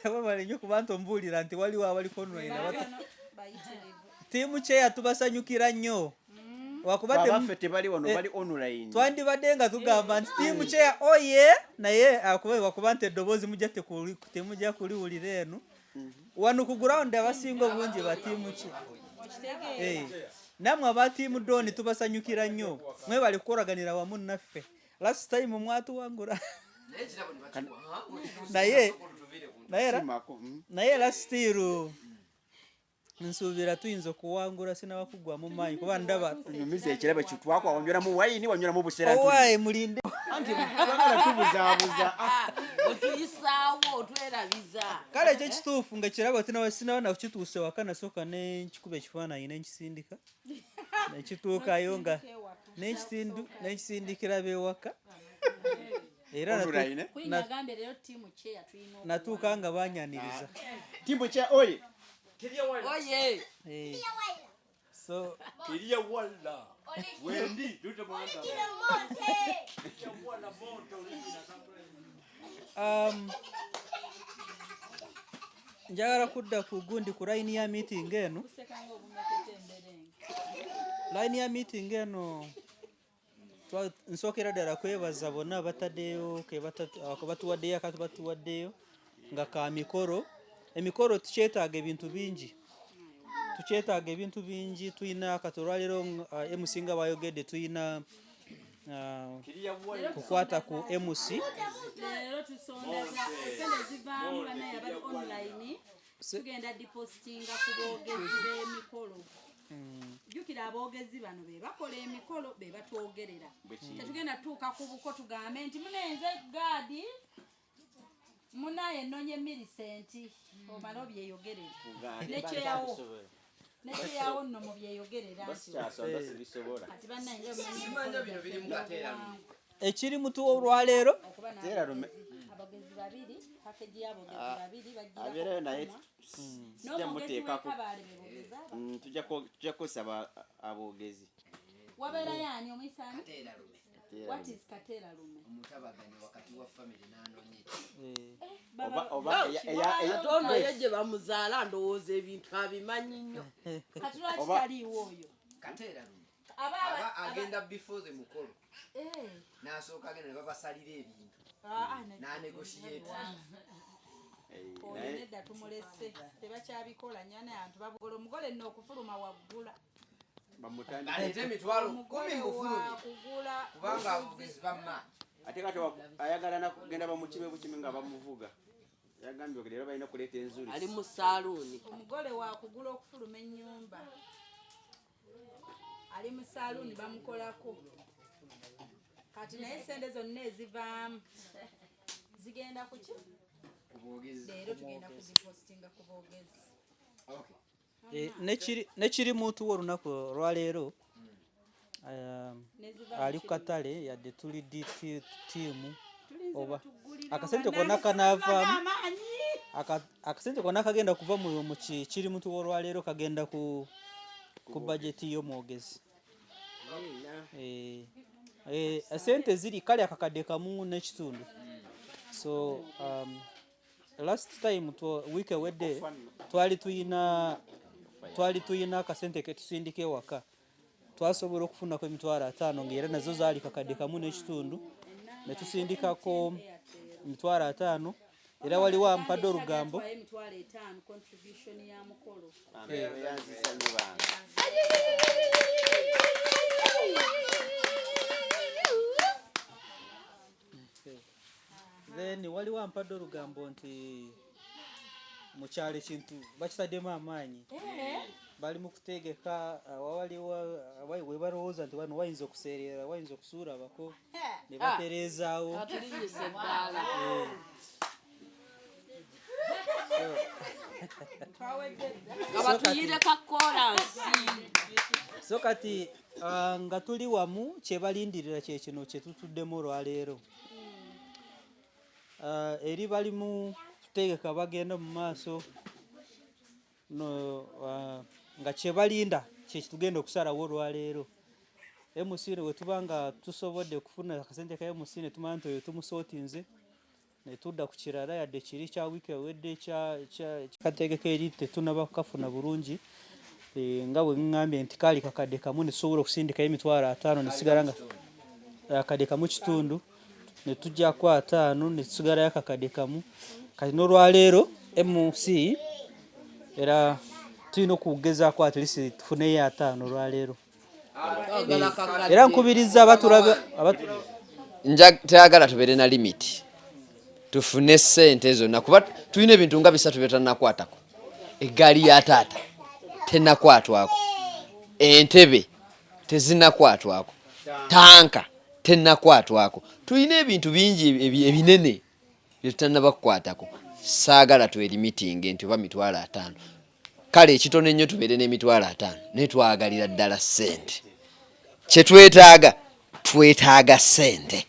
Webale nnyo kuba nti ombuulira nti waliwo abaliko online Bano bayitirivu. Team chair tubasanyukira nnyo. Wakuba Abaffe tebali wano, bali online. Twandibadde nga tugamba nti team chair oye, naye wakuba nti eddoboozi mujja temujja kuliwulira eno. Wano ku ground abasinga obungi ba team chair. Nammwe aba team Don tubasanyukira nnyo. Mwebale kukolaganira wamu naffe. Last time mwatuwangula. Naye era still nsuubira tuyinza okuwangula, sinaba kuggwamu maanyi kuba ndaba Onyumiza ekirabo kyo, twakwa wanyweramu wayini, wanyweramu busera ntuli. Owaaye, mulinde. Anti twagala tubuzaabuza. Otuyisaawo, otwerabiza. Kale ekyo kituufu nga kirabo sinaba nakukituuse waka, nasooka ne nkikuba ekifaananyi ne nkisindika. Nekituukayo nga nenkisindikira b'ewaka. Era Online, eh? Queen agambye leero team chair tulina okuwangula. natuuka nga banyaniriza. Team chair oye! Oye! So Kiriya walla. Wendi dute mwanda. Njagala kudda ku gundi, ku line ya meeting eno. Kuseka ng'obumekete emberenge. Line ya meeting eno, nsookera ddala kwebaza bonna abataddeyo ke batuwaddeyo akatu batuwaddeyo nga ka mikolo. Emikolo tukyetaaga ebintu bingi, tukyetaaga ebintu bingi. Tulina kati olwaleero, MC nga bayogedde, tulina kukwata ku MC. Leero tusonda sente zivaamu banaye abali online, tugenda depositinga ku boogezi b'emikolo. Jjukira aboogezi bano be bakola emikolo, be batwogerera. Tetugenda tutuuka ku buko tugambe nti munenze gaadi munaye ennonye Millicent, omale obyeyogerere nekyeyawo nno mubyeyogerera. Kati bannange Simanya bino biri mu kateera. Ekiri mutu olwaleero okuba Teera lume. abogezi babiri, package y'abogezi babiri bagira Abeerayo naye sijja n'omwogezi muteekako. w'ekabaale bebogeza. Tujja kukozesa aboogezi. Wabeerayo ani omwisaani? What is Kateera Lume? Omutabaganya wakati wa family n'anonye. Ate ono ye gye bamuzaala ndowooza ebintu abimanyi nnyo. Kati lwaki taliiwo oyo? Kateera Lume. Aba Aba agenda before the mukolo. N'asooka agenda ne babasalira ebintu. N'anegotiate. Oyo nedda tumulese, tebakyabikola nyana yantu babugola omugole nno okufuluma waggula. Baleete 100,000 mufulumye. Wakugula. Kubanga abogezi bamma. Ate kati ayagala nakugenda bamukime bukime nga bamuvuga. Yagambye leero balina okuleeta enzuli. Ali mu saaluuni. Omugole wakugula okufuluma ennyumba. Ali mu saaluuni bamukolako. Kati naye sente zonna ezivaamu zigenda ku ki? Leero tugenda kuzipostinga ku boogezi. Nekiri muntu w'olunaku olwaleero ali ku katale yadde tuli tiimu oba akasente konna kanaavaamu akasente konna kagenda kuva mu kiri muntu w'olwaleero kagenda ku bajeti y'omwogezi. Sente ziri kale akakadde kamu n'ekitundu. So last time week ewedde twali tuyina akasente ke tusindika ewaka, twasobola okufunako 50,000 ng'era nazo zaali kakadde kamu n'ekitundu, ne tusindikako 50,000. Era waliwo ampadde olugambo 50,000 contribution ya mukolo. Then waliwo ampadde olugambo nti mu kyalo ekintu bakitaddemu amaanyi, bali mu kutegeka waliwo we balowooza nti wano wayinza okuseerera, wayinza okusuula bako ne batereezaawo. Katulinnyise eddaala. Nga batuyire ka koolansi. So kati nga tuli wamu kyebalindirira kye kino kye tutuddemu olwaleero. Eri bali mu kutegeka bagenda mu maaso no, nga kyebalinda kye kitugenda okusalawo olwaleero. MC we tuba nga tusobodde okufuna akasente ka MC ne tumanya nti oyo tumusootinze, ne tudda ku kirala yadde kiri kya wiiki ewedde kategeka eri tetunnaba kukafuna bulungi. Nga bwe ŋŋambye nti kaali kakadde kamu ne tusobola okusindikayo 50,000 ne tusigala nga akadde kamu kitundu, ne tuggyako 50 ne tusigalayo akakadde kamu. Kati n'olwaleero MC era tulina okugezaako at least tufuneyo 50 olwaleero. Era nkubiriza abatulaba Teyagala tubeere na limit, tufune ssente zonna kuba tulina ebintu nga bisatu byetannakwatako. Eggaali ya taata tennakwatwako, entebe tezinnakwatwako, tanka tennakwatwako. Tulina ebintu bingi ebinene bye tutannaba kukwatako. Saagala twerimitinge nti oba 50,000, kale ekitono ennyo tubeere n'50,000, naye twagalira ddala ssente. Kye twetaaga, twetaaga ssente.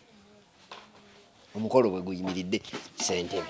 Omukolo bwe guyimiridde ssentebe.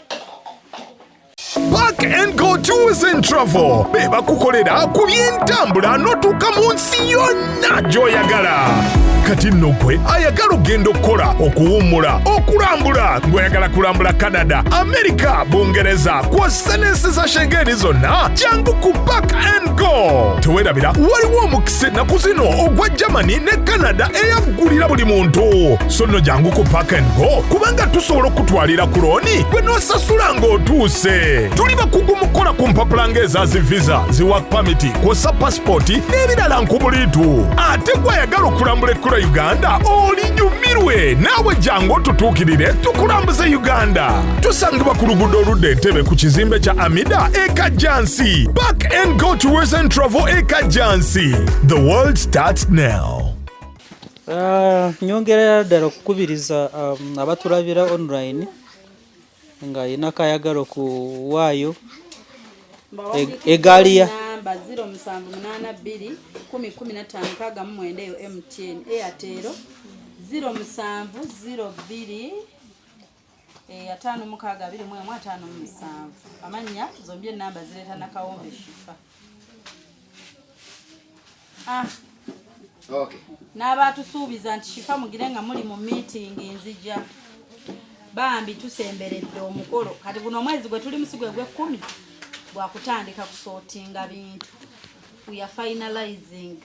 Park and Go Tours and Travel be bakukolera ku by'entambula n'otuuka mu nsi yonna gy'oyagala. Kati nno gwe ayagala okugenda okukola, okuwummula, okulambula, ng'oyagala kulambula Canada, Amerika, Bungereza kw'ossa n'ensi za Shengeni zonna, jangu ku Park and Go. Teweerabira waliwo omukisa ennaku zino ogwa Germany ne Canada eyaggulira buli muntu. So nno jangu ku Park and Go kubanga tusobola okukutwalira ku looni gwe n'osasula ng'otuuse. Tuli bakugu mu kukola ku mpapula ng'eza zi visa, zi work permit, kw'ossa pasipoti n'ebirala nkubuliitu. Ate gwe ayagala okulambula ekkula Uganda olinyumirwe, naawe jangu otutuukirire tukulambuze Uganda. Tusangibwa ku luguudo oludda Entebbe ku kizimbe kya Amida e Kajjansi. Park and Go Tours and Travel e Kajjansi. The world starts now. Nyongera ddala okukubiriza abatulabira online nga alina kayagala okuwaayo egaali ya namba 0782 10 15 69 eyo MTN, Airtel 0702 56 21 57. Amannya zombi ennamba zireeta Nakawombe Shifa. N'abaatusuubiza nti Shifa mugire nga muli mu meeting nzija. Bambi tusemberedde omukolo. Kati guno omwezi gwe tulimu si gwe gw'ekkumi gwa kutandika kusootinga bintu. We are finalizing.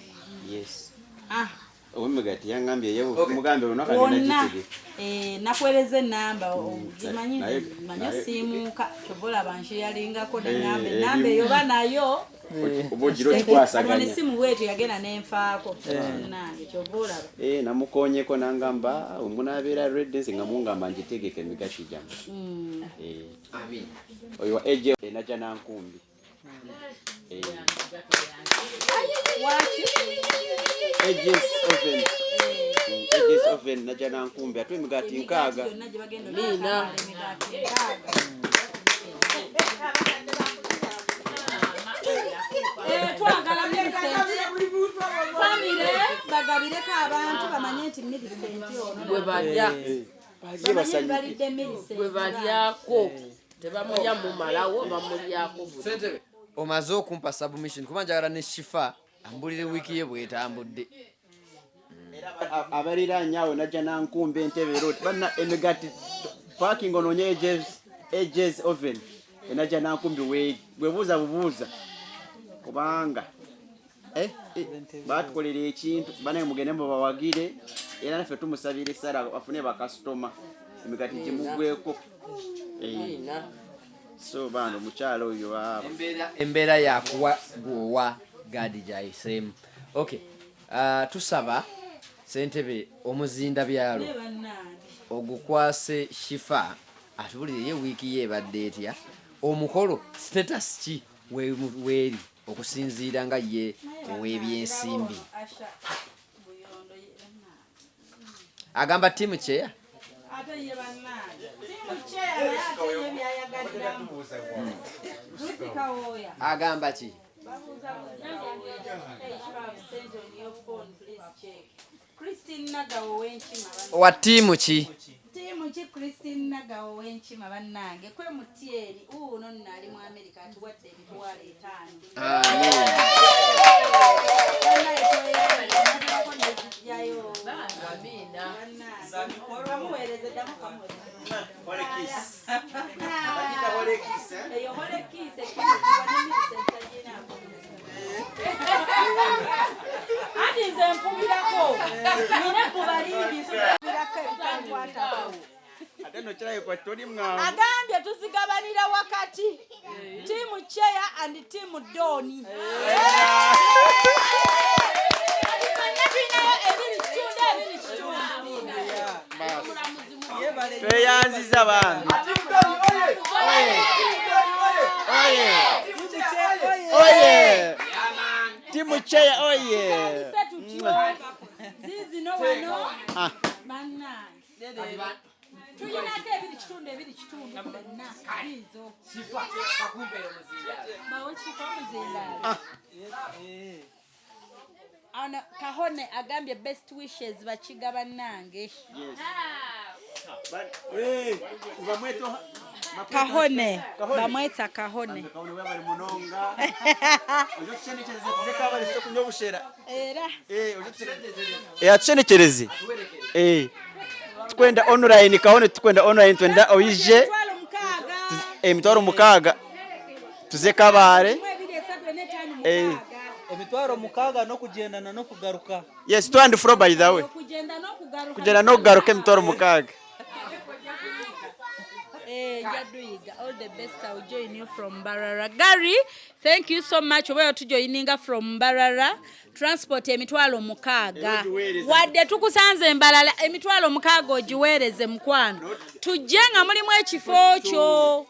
Yes. Ah. Owemigati yangambye ye mugambe olunaku agenda Wonna gitegeka. eh, nakuweereza ennamba ogimanyi manyi osiimuuka kyova olaba nshiyalingako nenamba enamba eyo oba nayo Oba ogira okikwasaganya. Essimu bwetyo yagenda nenfaako nange kyova olaba. Eh, namukonyeko nangamba omunabeera ready nze nga mungamba ngitegeke emigati gyammwe. Eh. Oyo wa AJ enajja nankumbi. Eh. Waki? AJ's oven. AJ's oven najja nankumbi ate emigaati 60. Yonna gye bagenda okulya emigaati 60. Eh, twagala Millicent. Famire bagabireko abantu bamanye nti Millicent ono. Gwe balya. Baje basanyuke. Balidde Millicent. Gwe balyako tebamulya mumalawo bamulyako buli. Ssentebe omaze okumpa submission kuba njagala ne Shifa ambulire wiiki ye bwetambudde. Abaliraanye awo najja nankumba entebe era oti banna emigaati parking onoonye AJ's oven enajja nankumbi weeri bwebuuza bubuuza kubanga batukolera ekintu banaye mugende mubawagire era naffe tumusabira essala afune bakasitoma emigaati gimugweko. So bana omukyala oyo baaba Embeera yakuwa gwowa gaadi gyayiseemu. Okay, tusaba ssentebe omuzinda byalo ogukwase Shifa atubulire ye wiiki ye ebadde etya, omukolo status ki weeri okusinziira nga ye ow'ebyensimbi. Agamba team chair. Ate ye bannange team chair naye ate ye byayagaddiramu Ruth Kawooya. Agamba ki? Babuuza sent on your phone, please check. Christine Nagawo w'Enkima. Wa ttiimu ki? Ttiimu ki? Christine Nagawo w'Enkima bannange kwe mutyeri uuno nno ali mu America atuwadde 50,000. Bannaye tweyanze, nezijjayo. Kamuweereze ddamu kamuweereze. Eyo hole kiss ekkirizibwa ne Millicent taginaako. Anti nze mpubirako nina kubalingi mpubirako ebitankwatako. Ate no kirabika toli mwangu. Agambye tuzigabanira wakati team chair and team Doni. Kati ffenna tulinayo 2.5 2.5. Tweyanziza bambi. Oye! Team chair oye! Tutandise tutyo ziizino wano. Ah. Bannange tulinako 2.5 2.5 ffenna ziizo. Bawe Shifa omuzindaalo. Ano Kahone agambye best wishes bakiga bannange. Kahone bamweta Kahone. Kahone webale munonga. Ojo tushenekereze tuzeko abalese okunywa obushera. Era Atushenekereze. Tukwenda online Kahone tukwenda online twenda oije 60,000. 60,000 tuze Kabare. 1 2 3 4 5 6. 60,000 n'okugendana n'okugaruka. Yes, to and fro by the way. Okugenda n'okugaruka. Kugenda n'okugaruka 60,000. Eh, Jaduiga, all the best. I will join you from Mbarara. Gary, thank you so much. Oba tujoininga from Mbarara. Transport 60,000. Wadde tukusanze Mbarara 60,000 ogiweereze mukwano. Tujje nga mulimu ekifo kyo.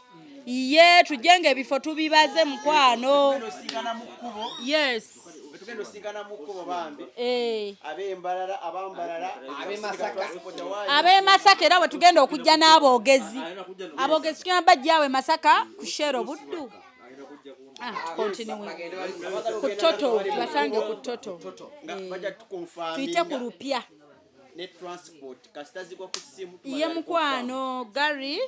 Ye tujje nga ebifo tubibaze mukwano. Yes. Tugenda osinkana mu kkubo bambi. Eh. Ab'Embarara, ab'Ambarara, Ab'e Masaka era bwe tugenda okujja n'aboogezi. Aboogezi tugenda bajja awo e Masaka ku Shell Buddu. Ah, continue. Ku Toto, tubasange ku Toto. Nga bajja tukonfaminga. Tuyite ku Lupya. Ne transport kasita zigwa ku ssimu. Ye mukwano Gary.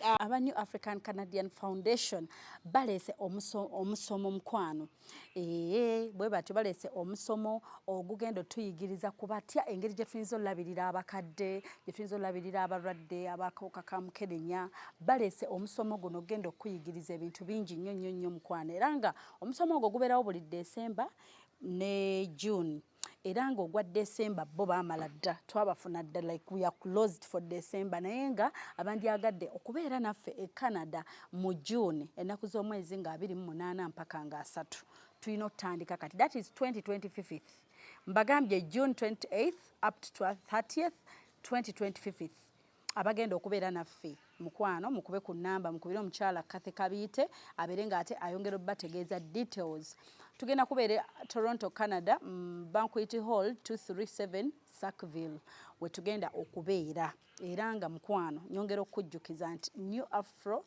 Aba New African Canadian Foundation baleese omusomo mukwano. Ee, bwe batyo baleese omusomo ogugenda otuyigiriza ku batya engeri gye tuyinza olabirira abakadde, gye tuyinza olabirira abalwadde abakawuka ka mukenenya. Baleese omusomo guno ogenda okuyigiriza ebintu bingi nnyo nnyo nnyo mukwano, era nga omusomo ogwo gubeerawo buli December ne June, era nga ogwa December bo baamala dda, twabafuna dda, like we are closed for December. Naye nga abandyagadde okubeera naffe e Canada mu June, ennaku z'omwezi nga 28 mpaka nga 30, tulina okutandika kati, that is 2025. Mbagambye June 28th up to 30th 2025. Abagenda okubeera naffe mukwano, mukube ku namba, mukubire omukyala Kathe Kabiite abeere ng'ate ayongera obbategeeza details. Tugenda kubeera Toronto, Canada, Banquet Hall, 237 Sackville, we tugenda okubeera. Era nga mukwano nyongera okukujjukiza nti New Afro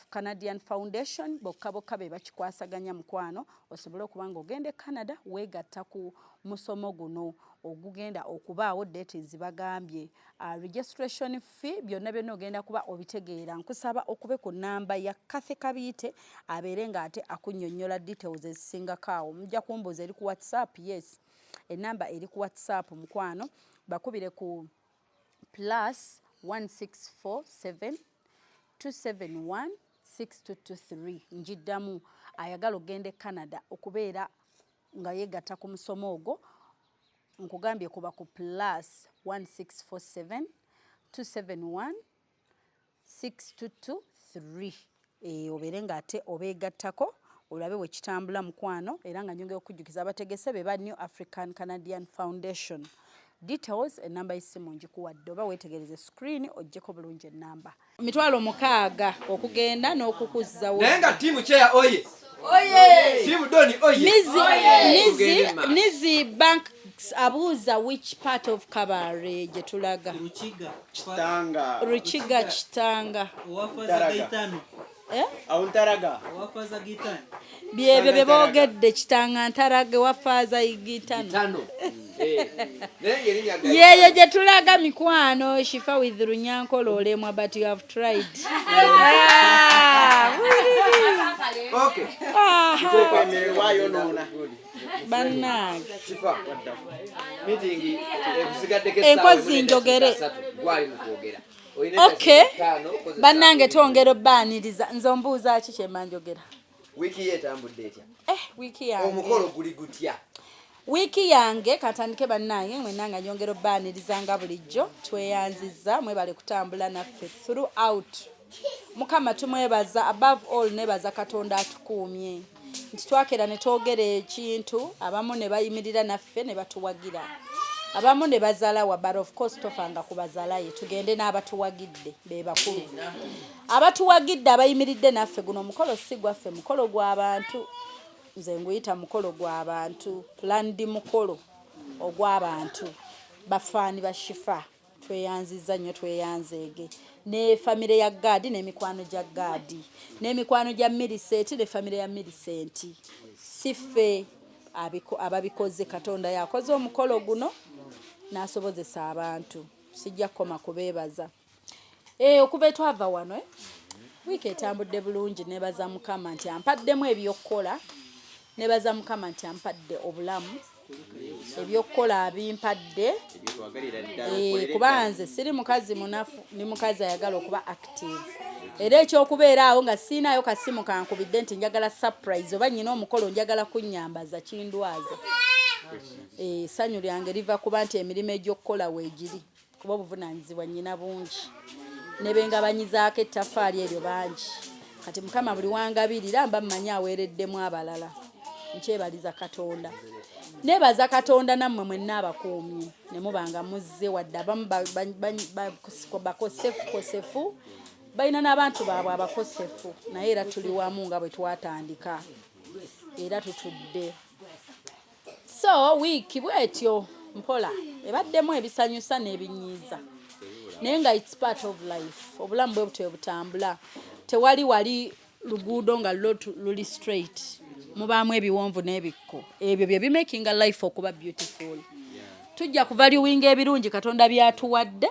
Canadian Foundation bokka bokka be bakikwasaganya mukwano, osobole okuba nga ogenda e Canada weegatta ku musomo guno ogugenda okubaawo date zibagambye. Registration fee, byonna byonna ogenda kuba obitegeera. Nkusaba okube ku namba ya Kathe Kabiite abeere ng'ate akunnyonnyola details ezisingako awo. Mujja kumbuuza eri ku WhatsApp. Yes, enamba eri ku WhatsApp mukwano, bakubire ku +1647 271 6223. Njiddamu, ayagala okugenda e Canada okubeera nga yeegatta ku musomo ogwo, nkugambye kuba ku +1647 271 6223, obeere ng'ate obeegattako olabe bwe kitambula mukwano. Era nga nyongera okujjukiza, abategese be ba New African Canadian Foundation. Details, enamba y'essimu ngikuwadde, oba weetegereze screen oggyeko bulungi enamba. 60,000 okugenda n'okukuzzawo. Naye nga team chair oye! Oye! Team Doni oye! Nizi, Nizi, Tugende maaso. Nizi Banks abuuza which part of Kabale gye tulaga. Rukiga. Kitanga. Rukiga, Kitanga. Owafaza Ntaraga. Gaitano. Eh? Awo Ntaraga. Owafaza Gaitano. Byebyo bye boogedde, Kitanga, Ntaraga, wafaaza Igitano. Tano. Eh, naye ng'erinnya Gaitano. Yeeyo gye tulaga mikwano. Shifa with Runyankole olemwa, but you have tried. Ah, Okay. Aha. Wayonoona. Bannange. Shifa, meeting ekusigaddeko essaawa Enkozi emu njogere. n'eddakiika 30. Gwali mu kwogera. Olina Okay. eddakiika 5, kozesa Bannange, twongera obbaaniriza. Nze ombuuza ki kyemba njogera? Wiiki ye etambudde etya? Eh, wiiki yange. Omukolo guli gutya? Wiiki yange katandike. Bannange mwenna, nga nyongera obbaaniriza nga bulijjo, tweyanzizza, mwebale kutambula naffe throughout. Mukama tumwebaza. Above all, nebaza Katonda atukuumye nti twakera ne twogera ekintu, abamu ne bayimirira naffe ne batuwagira, abamu ne bazalawa, but of course tofanga ku bazalaye. Tugende n'abatuwagidde, be bakulu, abatuwagidde, abayimiridde naffe. Guno omukolo si gwaffe, mukolo gw'abantu. Nze nguyita mukolo gw'abantu, planned mukolo ogw'abantu, bafaani ba Shifa. Tweyanziza nnyo, tweyanzeege ne famire ya Gaadi n'emikwano gya Gaadi n'emikwano gya Mirisenti ne famire ya Mirisenti. Si ffe ababikoze, Katonda yakoze omukolo guno n'asobozesa abantu. Sijja kukoma kubeebaza. Okuva etwava wano, wiiki etambudde bulungi. Nebaza Mukama nti ampaddemu ebyokukola, nebaza Mukama nti ampadde obulamu, ebyokukola abimpadde. Kuba nze siri mukazi munafu, ndi mukazi ayagala okuba active, era ekyokubeera awo nga siinayo kasimu kankubidde nti njagala surprise oba nyina omukolo njagala kunnyambaza kindwaza. Essanyu lyange liva kuba nti emirimu egy'okukola weegiri, kuba obuvunaanyizibwa nnyina bungi ne bengabanyizaako ettaffaali eryo bangi. Kati Mukama buli wangabirira mba mmanyi aweereddemu abalala. Nkyebaliza Katonda, nebaza Katonda nammwe mwenna abakuumye ne muba nga muzze, wadde abamu bakosefu kosefu, balina n'abantu baabwe abakosefu, naye era tuli wamu nga bwe twatandika era tutudde. So wiiki bwetyo mpola ebaddemu ebisanyusa n'ebinyiiza, naye nga it's part of life. Obulamu bwe butyo butambula, tewali wali luguudo nga lwo luli straight, mubaamu ebiwonvu n'ebikko. Ebyo bye bimakinga life okuba beautiful. Tujja kuvaluinga ebirungi Katonda byatuwadde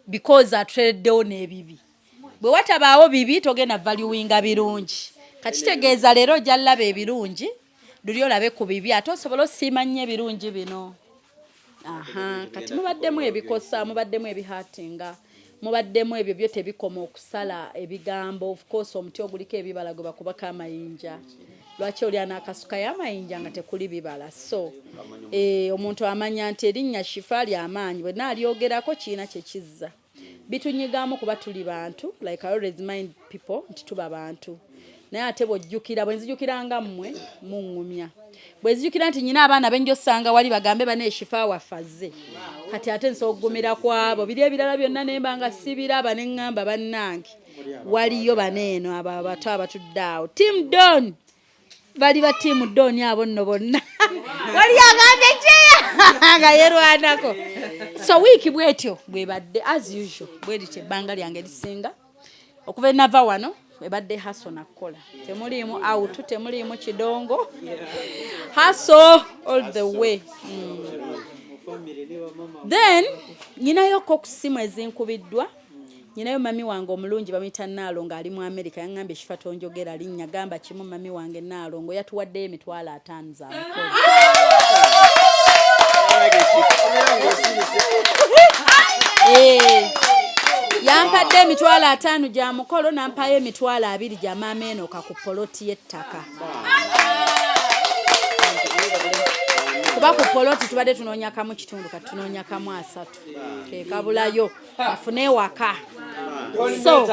because atutereddewo n'ebibi. Bwe watabaawo bibi togenda valuinga birungi. Kati kitegeeza leero ojja laba ebirungi, luli olabe ku bibi, ate osobole osiima nnyo ebirungi bino. Aha, kati mubaddemu ebikosa, mubaddemu ebihatinga, mubaddemu ebyo byo tebikoma okusala ebigambo. Of course omuti oguliko ebibala gwe bakubako amayinja, lwaki oli anaakasukayo amayinja nga tekuli bibala? So omuntu amanya nti erinnya Shifa lyamaanyi, bwe naalyogerako kirina kye kizza. Bitunyigamu kuba tuli bantu, like I always mind people nti tuba bantu, naye ate bw'ojjukira, bwe nzijukira nga mmwe muŋŋumya, bwe nzijukira nti nyina abaana benja osanga wali bagambe bane Shifa waffe azze, kati ate nsobola okugumira ku abo. Biri ebirala byonna ne mba nga sibiraba, ne ŋŋamba bannange waliyo baneeno abo abato abatudde awo, team Don, bali ba team Don abo nno bonna wali agambye kyeya nga yerwanako. So wiiki bwetyo bwebadde as usual, bwerityo ebbanga lyange lisinga okuva enava wano ebadde hustle nakukola, temuliimu out, temuliimu kidongo, hustle all the way. Then nyinayoko ku ssimu ezinkubiddwa. Nyinayo mami wange omulungi bamuyita Naalongo, ali mu Amerika. Yaŋŋambye, Shifa tonjogera linnya, gamba kimu, mami wange Naalongo yatuwaddeyo 50,000 za mukolo. Yampadde 50,000 gya mukolo, nampayo 20,000 gya maama Enoka ku poloti y'ettaka, kuba ku poloti tubadde tunoonya kamu kitundu, kati tunoonya kamu asatu, kekabulayo afune ewaka. So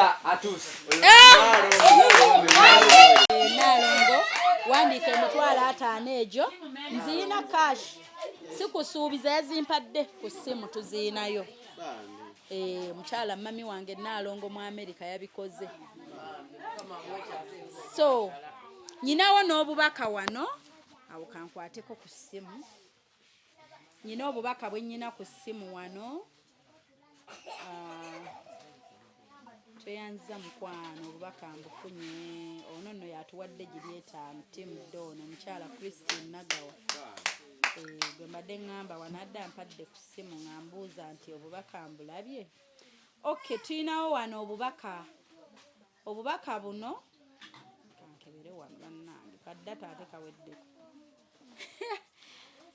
Naalongo, wandiika 50,000 egyo, nziyina cash, sikusuubiza, yazimpadde ku ssimu, tuziinayo. Mukyala mami wange Naalongo mu Amerika yabikoze. So nyinawo n'obubaka wano awo, kankwateko ku ssimu. Nyina obubaka bwe nyina ku ssimu wano. Ah, tweyanziza mukwano, obubaka mbufunye. Ono nno yatuwadde giri 5, team Don, omukyala Christine Nagawa. Gwe mbadde ŋŋamba wano adde ampadde ku ssimu nga mbuuza nti obubaka mbulabye. Okay, tulinawo wano obubaka, obubaka buno kankebere wano. Bannange, kaddata ate kaweddeko,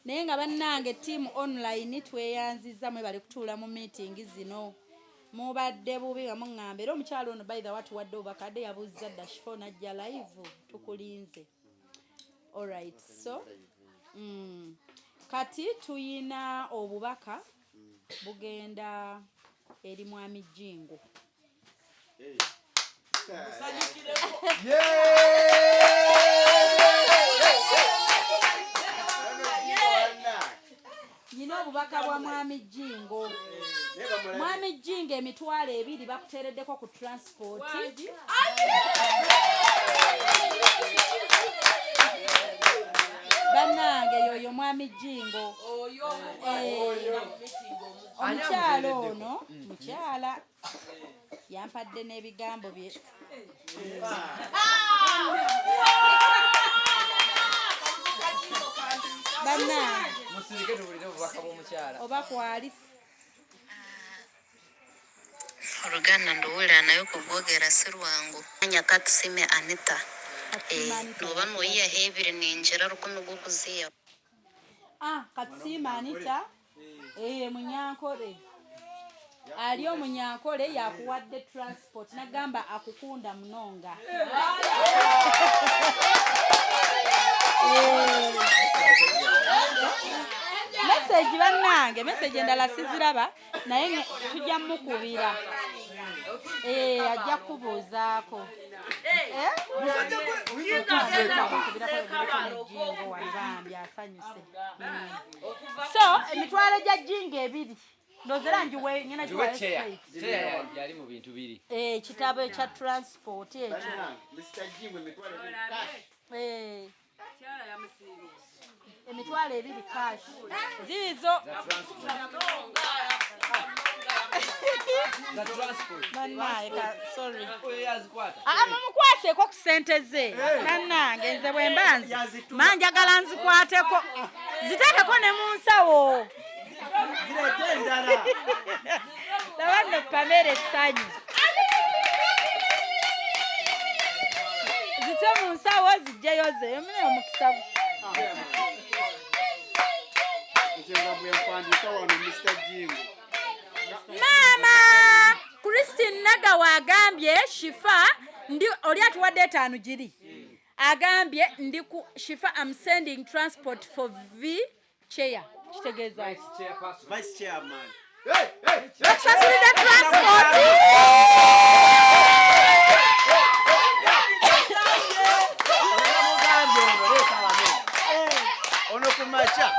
naye nga bannange team online tweyanziza, mwebale kutuula mu meeting zino. Mubadde bubi nga muŋŋamba, era omukyalo ono by the way atuwadde obubaka, adde yabuuziza dda Shifo najja live, tukulinze. Alright, so kati tuyina obubaka bugenda eri mwami Jingo. Nyina obubaka bwa mwami Jingo. Mwami Jingo, 20,000 bakuteereddeko ku transport. Bannange, yoyo mwami Jingo. Omukyala ono mukyala yampadde n'ebigambo bye. Bannange, Musirike tuwulire obubaka bw'omukyala. Oba kwali. Oluganda nduwulira naye okugwogera si lwangu. Nyakatusime Anita. Nooba noyihaho 2 ningira 1,000 gw'okuziihaho. Ah, Katusiima Anita, munyankole ali omunyankole yakuwadde transport, nagamba akukunda munonga. Message bannange, message endala siziraba, naye tujja mukubira. Ajja kubuuzaako. Eh? Mukubirako yogereko ne Jingo wano, bambi asanyuse. So emitwalo gya Jingo 2, ndowooza era ngiwe, ngenda Giwe giwayo chair. straight. Chair yali mu bintu biri. Ekitabo ekya transport ekyo. 20,000 cash ziizo. Za transport. Bannaye, sorry. Oyo yazikwata. Aa, mumukwateko ku ssente ze. Bannange, nze bwe mba nze ma njagala nzikwateko, ziteekeko ne mu nsawo. Laba nno Pamela essanyu. mu nsawo zijjeyo zemune omukisa. Maama Christine Nagawa agambye Shifa ndi oli atuwadde 5 giri. Agambye ndi ku Shifa I'm sending transport for V chair. Kitegeeza Vice chairman. Bakusasulidde transport. Ono kumacha.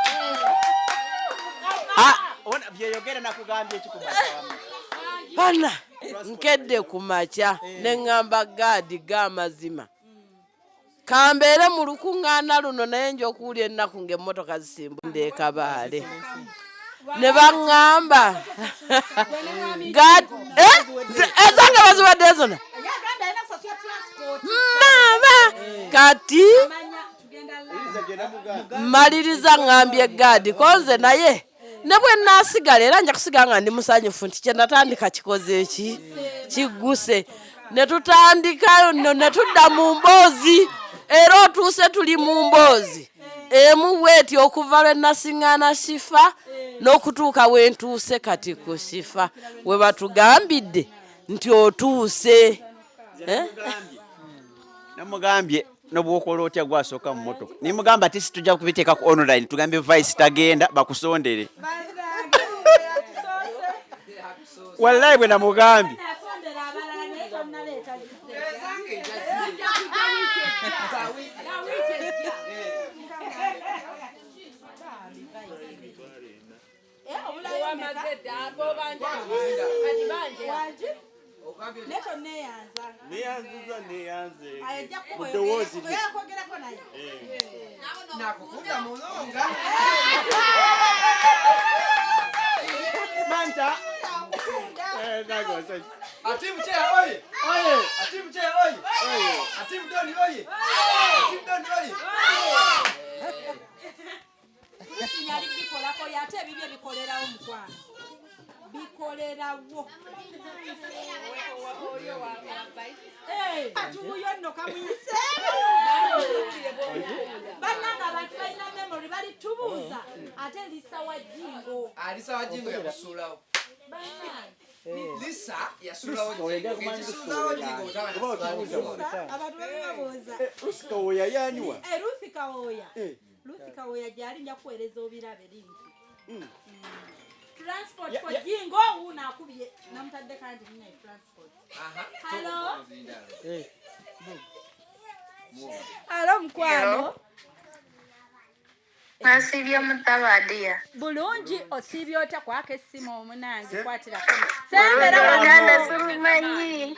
Ona byeyogera nakugambye ekikumacha. Bana nkedde kumacha ne ngamba gadi gamazima. Kambeere mu lukuŋŋaana luno naye nja okuwulira ennaku ng'emmotoka zisimbudde e Kabaale. Ne baŋŋamba ezange baziwadde zonna. Maama kati mmaliriza ŋŋambye gaadi konze naye ne bwe naasigala era nja kusigala nga ndi musanyufu nti kye natandika kikoze eki kigguse. Ne tutandika ne tudda mu mboozi era otuuse tuli mu mboozi emu bweti okuva lwe nasiŋŋaana Shifa n'okutuuka we ntuuse kati ku Shifa we batugambidde nti otuuse. Namugambye n'obwokola otya gwasooka mu mmotoka. Nimugamba ati si tujja kubiteeka ku online tugambe vice tagenda bakusondere. Wallahi bwe namugambye. Atimu chair oye! Oye! Atimu chair oye! Oye! Atimu doni oye! Atimu doni oye! Sinyali bikolako ate ebibye bikolerawo mukwano. Bikolerawo. Atuuyo nno kamuyise. Bannange abantu balina memory bali tubuuza ate Lisa wa Jingo. Lisa wa Jingo yakusuulawo. Lisa yasuulawo Jingo. Ekisuulawo Jingo abantu babibabuuza. Ruth Kawoya yaaniwa? Ruth Kawoya. Ruth Kawoya gyali nja kuweereza obirabe lingi. Transport for Jingo wuuno akubye namutadde kandi nne transport. Hello. Hello mukwano. Nasiibye mutabadiya. Bulungi osiibye otya kwaka essimu omunange kwatirako. Sembera wano. Sirumanyi.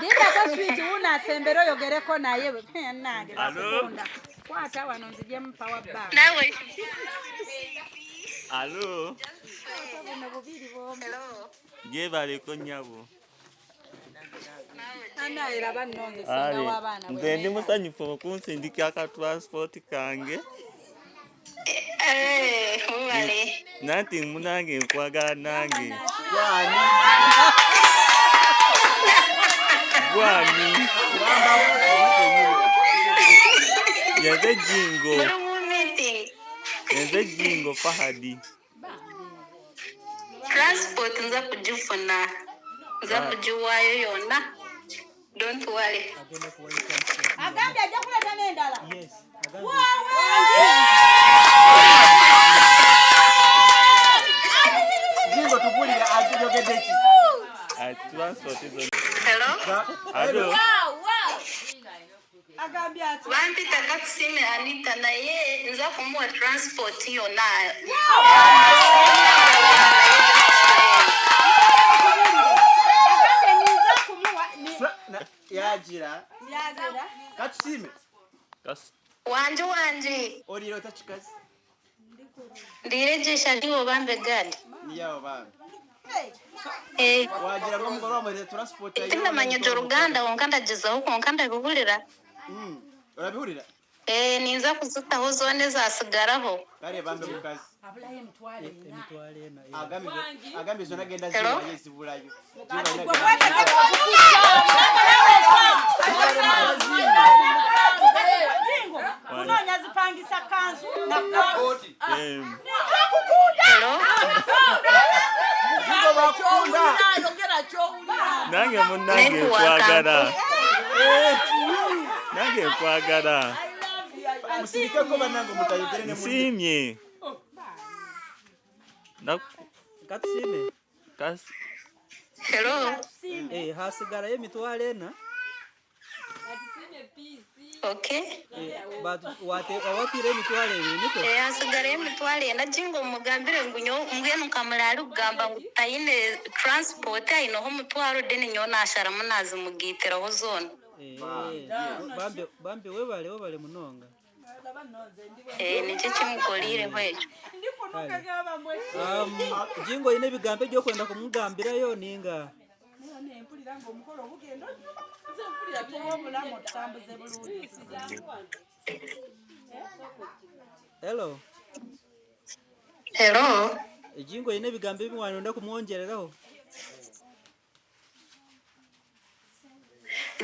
Lindako sweet wuuno asembere oyogereko naye nange bakukunda. Kwata wano nzijemu power bank. Nawe. Hello. Gyebaleko nnyabo. Nze ndi musanyufu okunsindika aka transport kange. Nanti munange nkwagala nange. Gwani. Yenze Jingo. Yenze Jingo Fahadi. Transport nza kugifuna. Nza kugiwaayo yonna. Don't worry. Agambye ajja kuleeta n'endala. Jingo tubulire ayogedde ki? Transport is Hello? Hello. Agambye ati Bampita Katusime Anita naye nza kumuwa transport yonna. Yagira. Katusime. Wanje wanje. Olira otya kikazi? Ndirejesha ndiwo bambe gadi. Niyawo bambe. Wagira ngo mugore wamwereza transport ayo. Tinamanya oruganda wonka ndagezaho kwonka ndabihurira. Urabihurira? Ninza kuzitaho zone zasigaraho. Kale bambe mukazi. Abulayo emitwalo ena. Agambye zonna genda zibulayo zibulayo. Nange munnange nkwagala. Nange nkwagala. Musirikeko bannange mutayogere ne Nsiimye. Katusiime. Hello. Eh, hasigarayo 40,000. Okay. Watiire 20,000 niko? Eh, hasigarayo 40,000 jingo mugambire ngu mbwenu nkamurari kugamba ngu tayine transport ayineho 1,000 then nyowe nasharamu nazimugiitiraho zoona. Eh, bambi bambi webale webale munonga. Eh, nikyo kimukoriireho ekyo. Jingo oyine ebigambo ebyokwenda kumugambirayo ninga? Hello. Hello. Jingo oyine ebigambo ebi kumwongereraho?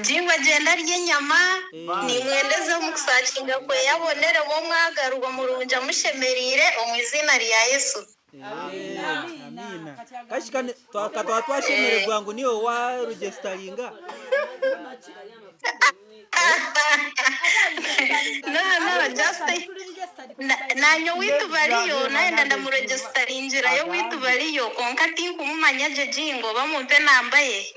Jingo agenda arya enyama nimwendeze omukusakinga kwe yabonere omwagarurwa murungi amushemeriire omu izina rya Yesu. Amina. Kashika twakatwa twashemererwa ngu niwe wa registeringa. No, just nanyo witu bariyo naenda ndamuregisteringira witu bariyo konka tinkumumanya je Jingo bamumpe namba ye.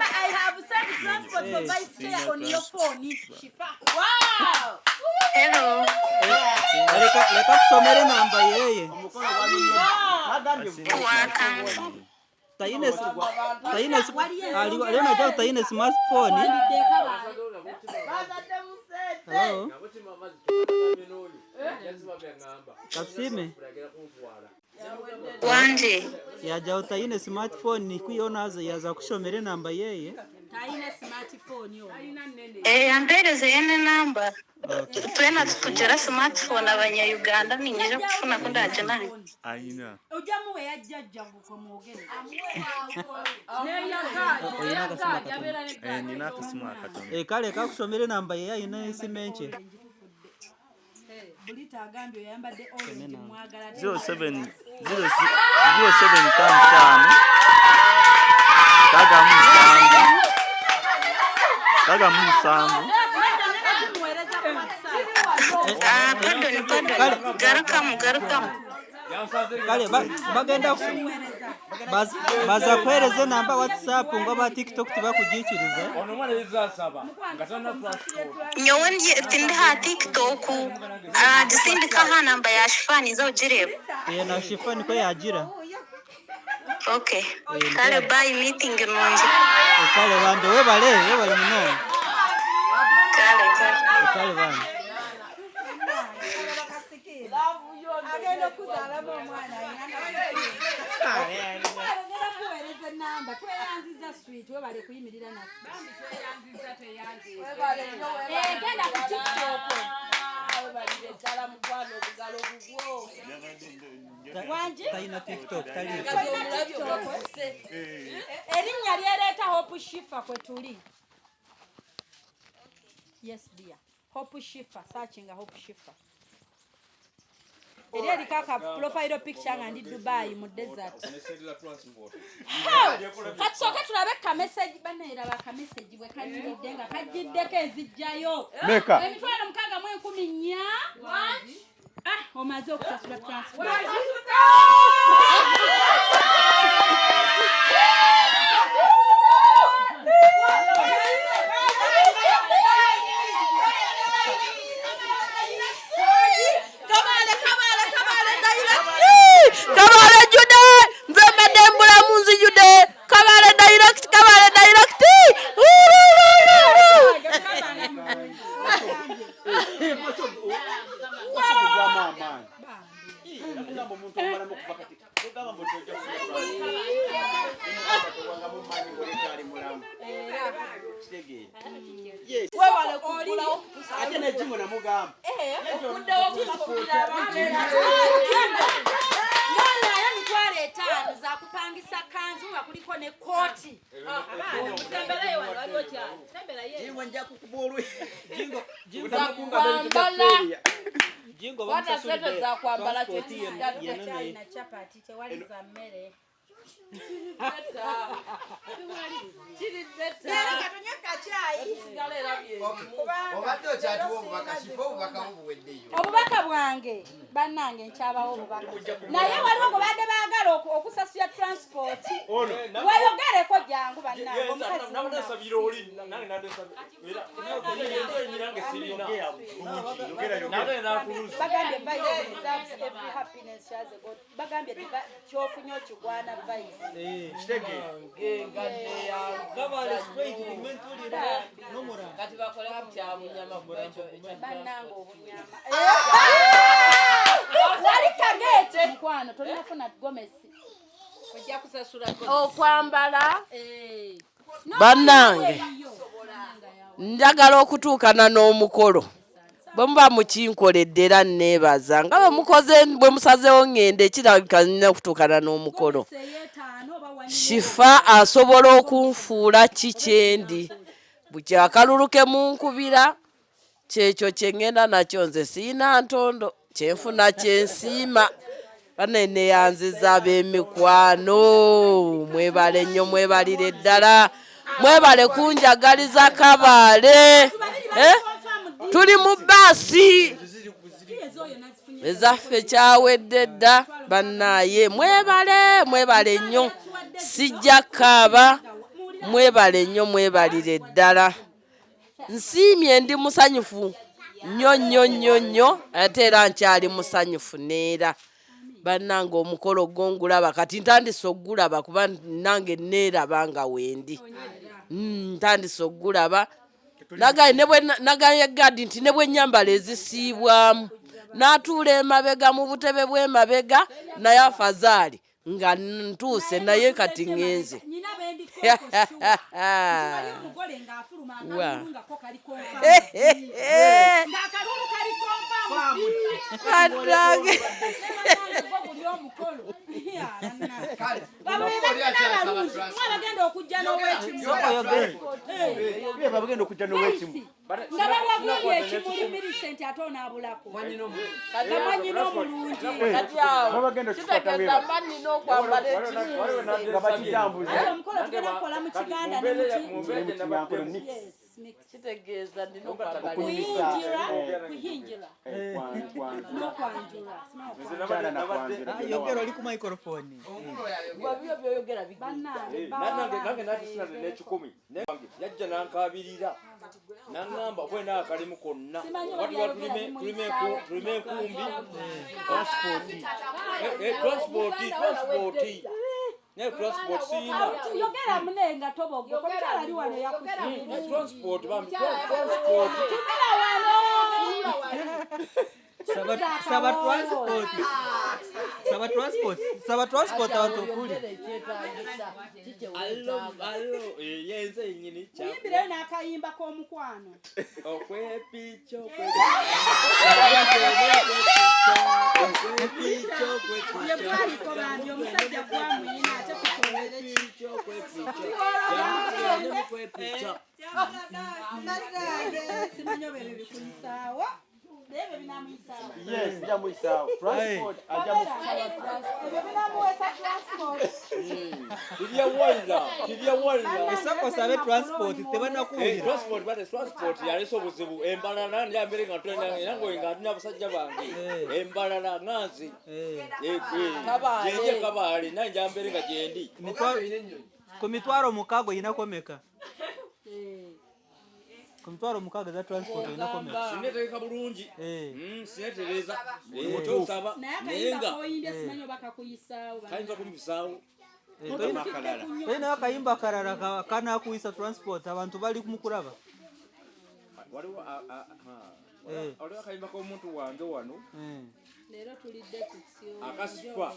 I have sent transport for vice chair on your phone. Shifa. Wow. Hello. Leka tusomere namba yeye. Taine aliona jao taine smartphone. Hello. Kasime. Wanje. Ya jao taine smartphone kuiona yaza kushomere namba yeye. Taine smartphone yo. Eh, ampereze yene namba. Twena tutugera smartphone abanya Uganda ninjira kufuna kundaje naye. Ayina. Ojamuwe yajjajja ngukomwogere. Eh, nina akasimu akatono. Eh, kale kakushomere namba ye ayina esimenche. Bulita agambye oyambadde orange mwagala. 07 07 55 6 67. Ah, pardon. Garukamu. Kale bagenda baza kuhereza namba WhatsApp ngo ba TikTok tibakugikiriza. Nyowe ndi ha TikTok gisindika ha namba ya Shifani zo gireba. Eh, na Shifani ko yagira. Okay. Kale bye meeting nungi. Kale bambe webale muno. Kale. Kale bambe. Agenda kuzaalamu omwana ayina kuweereza enamba tweyanziza sweet webale kuyimirira naffe. Genda ku TikTok. Talina TikTok erinnya lyereeta Hope Shifa kwe tuli. Yes dear. Hope Shifa, searching Hope Shifa. Eri eriko profile picture nga ndi Dubai mu desert. Katusooke tulabe ka message banneeraba ka message bwe kanyumidde nga kajjiddeko ezijjayo. 6,014. Ah, omaze okusasula transport. Kabale Jude, nze mbadde mbulamu nzijudde. Kabale direct, kabale direct. Ate ne Jingo namugamba. Mitwalo 5 za kupangisa kanzu nga kuliko ne kooti. Jingo nja kukuba olwe. Jingo Jingo. Kwata sente za kwambala kye na chapati tewali za mmere. Obubaka bwange bannange nkyabawo obubaka naye waliwo gwe badde baagala okusasula transport weyogereko jangu bannange bagambye vice deserves every happiness she has a God bagambye kyofunye okigwana vice bannange obunyama wali kagete mukwano tolinafuna gomesi okwambala bannange njagala okutuukana n'omukolo bwe muba mukinkoledde era nneebaza nga bwe mukoze bwe musazeewo ŋŋende kirabika nnina okutuukana n'omukolo. Shifa asobola okunfuula ki kyendi buli akalulu ke munkubira kyekyo kye ŋŋenda nakyo nze siyina ntondo kyenfuna kyensiima bane neyanziza ab'emikwano mwebale nnyo mwebalire ddala mwebale kunjagaliza Kabaale tuli mu bbaasi ezaffe kyawedde dda bannaaye mwebale mwebale nnyo sijja kaaba mwebale nnyo mwebalire ddala nsiimye ndi musanyufu nnyo nnyo nnyo nnyo ate era nkyali musanyufu neera bannange omukolo gwo ngulaba kati ntandise okugulaba kuba nange neeraba nga wendi ntandise okugulaba nagaye gadi nti ne bwe nnyambala ezisiibwamu n'atuula emabega mu butebe bw'emabega naye afazaali nga ntuuse naye kati ŋŋenze nga babagulye ekimuli Millicent ate onaabulako nga mwanyina omulungi kitegeeza mba nnina okwambala ekimuli omukolo tugenda kukola mu Kiganda ne kitegeeza nnina okuhingira kuhingira n'okwanjula. Yogera oli ku microphone. Nange natisina n'ekikumi yajja nankabirira nangamba bwena akalimu konna tulime enkumbi transport naye transport siyina yogera mune nga tobogo omukyala ali wano yakusiima transport bambi transport tumira wano Saba transport. Saba transport. Saba transport abantu okuli. Allo allo yenze yennyini muyimbireyo n'akayimba k'omukwano okwepicha ye gwaliko bambi omusajja gwamuyina ate tutolere ki simanyi oba ebyo bikuyisaawo ebyo binamuyisaawo. Yes, bijamuyisaawo. Transport ebyo binamuweesa transport. Kirya kirya walla. Esako sabe transport tebanakuwulira. Transport bate transport yaleese obuzibu embalala njambere nga tulina era ngoye nga ndina abasajja bange embalala nganzi gyendi Kabaale nange njambere nga gyendi Ku mitwalo 6 oyinako meka? Ku mitwalo 6 za transport oyinako meka? Sineetegeka bulungi sineetereza kyosaba naye naye akayimba nga koyimbye simanyi oba kakuyisaawo kayinza kumpusaawo Tolinayo akayimba akalala kanakuyisa transport abantu bali mukulaba. Waliwo akayimba k'omuntu wange wano leero tulidde tutyo akasifa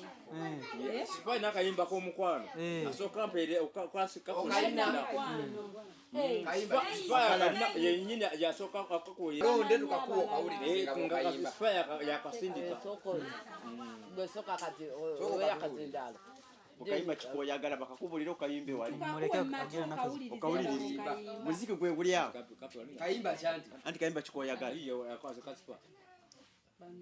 sifa alina akayimba k'omukwano asooka mpeere yennyini yasooka akakusifa yakasindika Okayimba kikoyagala bakakubulira okayimbe wali okawulirize muziki gwe guli awo Kayimba kyanti anti kayimba kikoyagala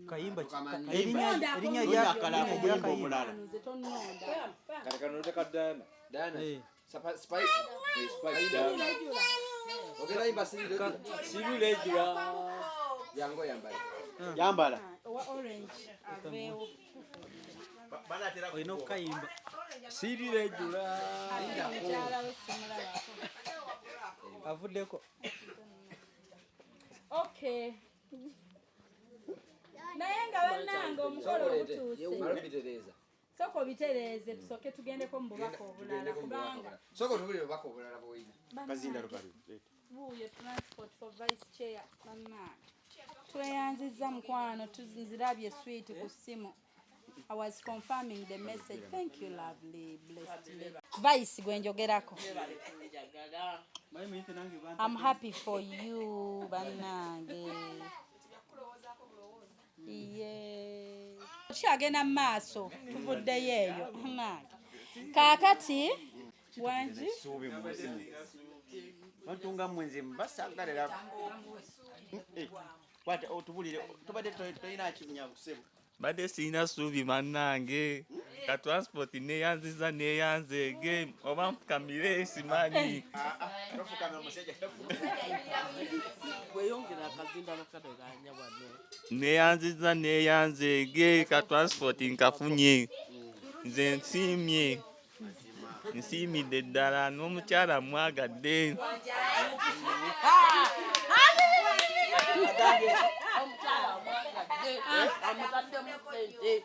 Kayimba ki? Erinnya lya kayimba. Nze tonnonda. Kati kano teka Diana. Diana. Eh. Spice. Spice. Ogenda yimba siri. Siri lejula. Yango yambala. Yambala. Owa orange aveewo. Olina okukayimba. Siri lejula. Ate mukyala we simulabako. Avuddeko. Okay. Naye nga bannange omukolo gutuuse. Sooka obitereeze tusooke tugendeko mu bubaka obulala kubanga Sooka otubulire obubaka obulala bw'olina. Kazinda lukali. Buuyo transport for vice chair bannange. Tweyanzizza mukwano nzirabye sweet ku ssimu. I was confirming the message. Thank you, lovely, blessed lady. Vice gwe njogerako. I'm happy for you, bannange. Iye. Tukyagenda mu maaso, tuvuddeyo eyo. Bannange. Kaakati, wangi? Suubi mu nsi. Bantu nga mmwe nze mbasagalira. Kwata otubulire tubadde tolina kibunya kusebo. Mbadde sirina ssuubi bannange ka transport neeyanziza neeyanzeege oba nfukamire simanyi. Weyongera akazindalo kano ganya wano. Neeyanziza neeyanzeege ka transport nkafunye nze nsiimye nsiimidde ddala n'omukyala mwagadde. Amutaddemu ssente.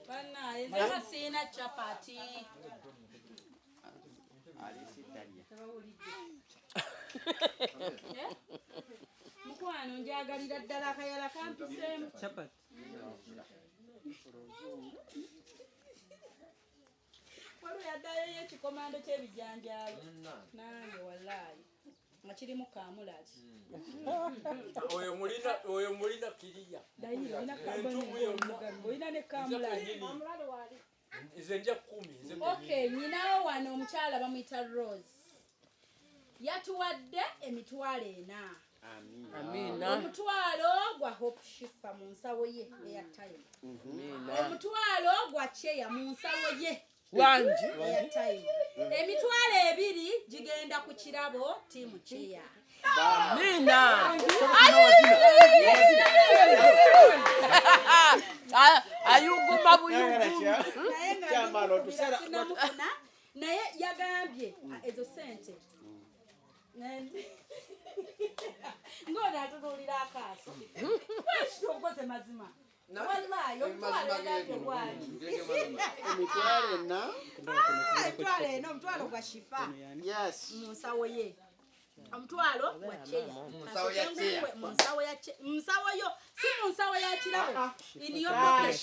Bannange, nze nga sirina chapati. Mukwano njagalira ddala akayala kampiseemu. Chapati. Waliwo yaddayo ekikomando ky'ebijanjaalo. Nange wallaayi. Nga kirimu kaamulali. Oyo mulina kiriya. Dayiro, olina kaamulali. Olina ne kaamulali. Nze nja kkumi. Okay, nyinawo wano omukyala bamuyita Rose. Yatuwadde 400,000. Amiina. Omutwalo gwa Hope Shifa mu nsawo ye eya time. Omutwalo gwa Cheya mu nsawo ye. Wangi. Eya time. 2,000 gigenda ku kirabo tiimu Cheya. Amiina. Ayuguma buyugumu. Naye nga sinamufuna naye yagambye ezo ssente. Ng'ono atunuulira akaaso. Lwaki tokoze mazima? Wallaahi omutwalo yagambye bw'ati. 4,000. 4,000 omutwalo gwa Shifa. Yes. Mu nsawo ye. Omutwalo gwa Cheya. Mu nsawo ya Cheya. Mu nsawo ya Cheya. Mu nsawo yo, si mu nsawo ya kirabo. In your pocket.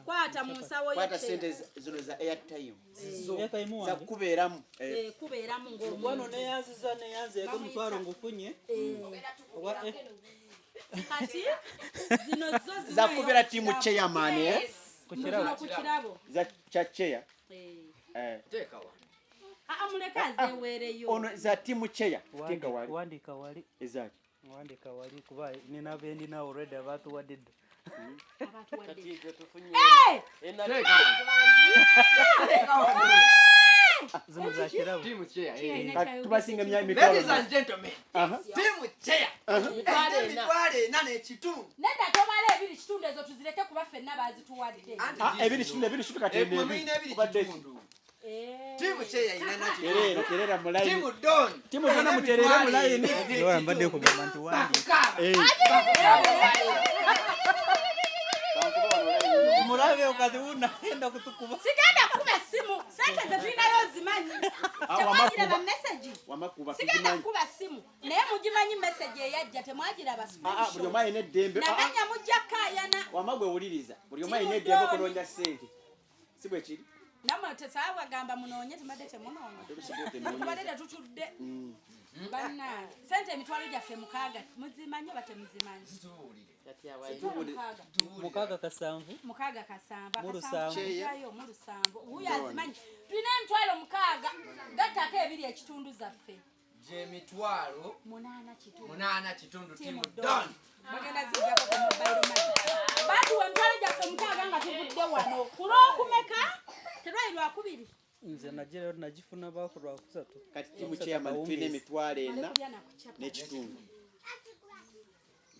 Kwata mu nsawo yo. Kwata ssente zino za airtime. Airtime Za kubeeramu. Kubeeramu ng'omuntu. Mukwano neeyanziza neeyanzeege omutwalo ngufunye. Kati zino zo Za kubeera tiimu chairman eh? Ku kirabo. Ku kirabo. Za cha chair. Teekawa. Muleke azeeweereyo. Ono za tiimu chair. Teeka wali. Wandika wali. Ezaki. Wandika wali kuba nina bendi already abatuwadde dda. Zino za kirabo. Tiimu chair. Tubasinga emitwalo. Ladies and gentlemen. Tiimu chair. 4,000 n'ekitundu. Nedda tomala 2.5 ezo tuzireke kuba ffenna baazituwadde. 2.5 kati ebiri. Tiimu chair ina na Terera mu line. Tiimu Don. Tiimu zonna muterere mu line. Yowa mbadde kugamba nti wandika. Mulabe okati unagenda kutukuba. Sigenda kuba simu. Sente ze tulinayo zimanyi. Temwagiraba message. Wamakuba Sigenda kuba simu. Naye mugimanyi message eyajja temwagiraba Buli omu alina eddembe. Namanya mujja kaayana. Wama gwe wuliriza. Buli omu alina eddembe okunoonya ssente. Si bwe kiri? Namwe tesaabagamba munoonye tumadde temunoonya. Tubadde tetutudde. Bannange sente emitwalo gyaffe 6 muzimanyi oba temuzimanyi? 6.7. 6.7. Mu lusanvu. Mu lusanvu. Wuuyo azimanyi. Tulina emitwalo 6 gattako 2.5 zaffe. Gyemitwalo 8.5. Timu Don bagenda zijjako ku mobile money. Batuwa emitwalo gyaffe 6 nga tuvudde wano ku lwokumeka, terwali lwakubiri. Nze nagira nagifuna baku lwakusatu. Kati timu chairman tulina 4,500.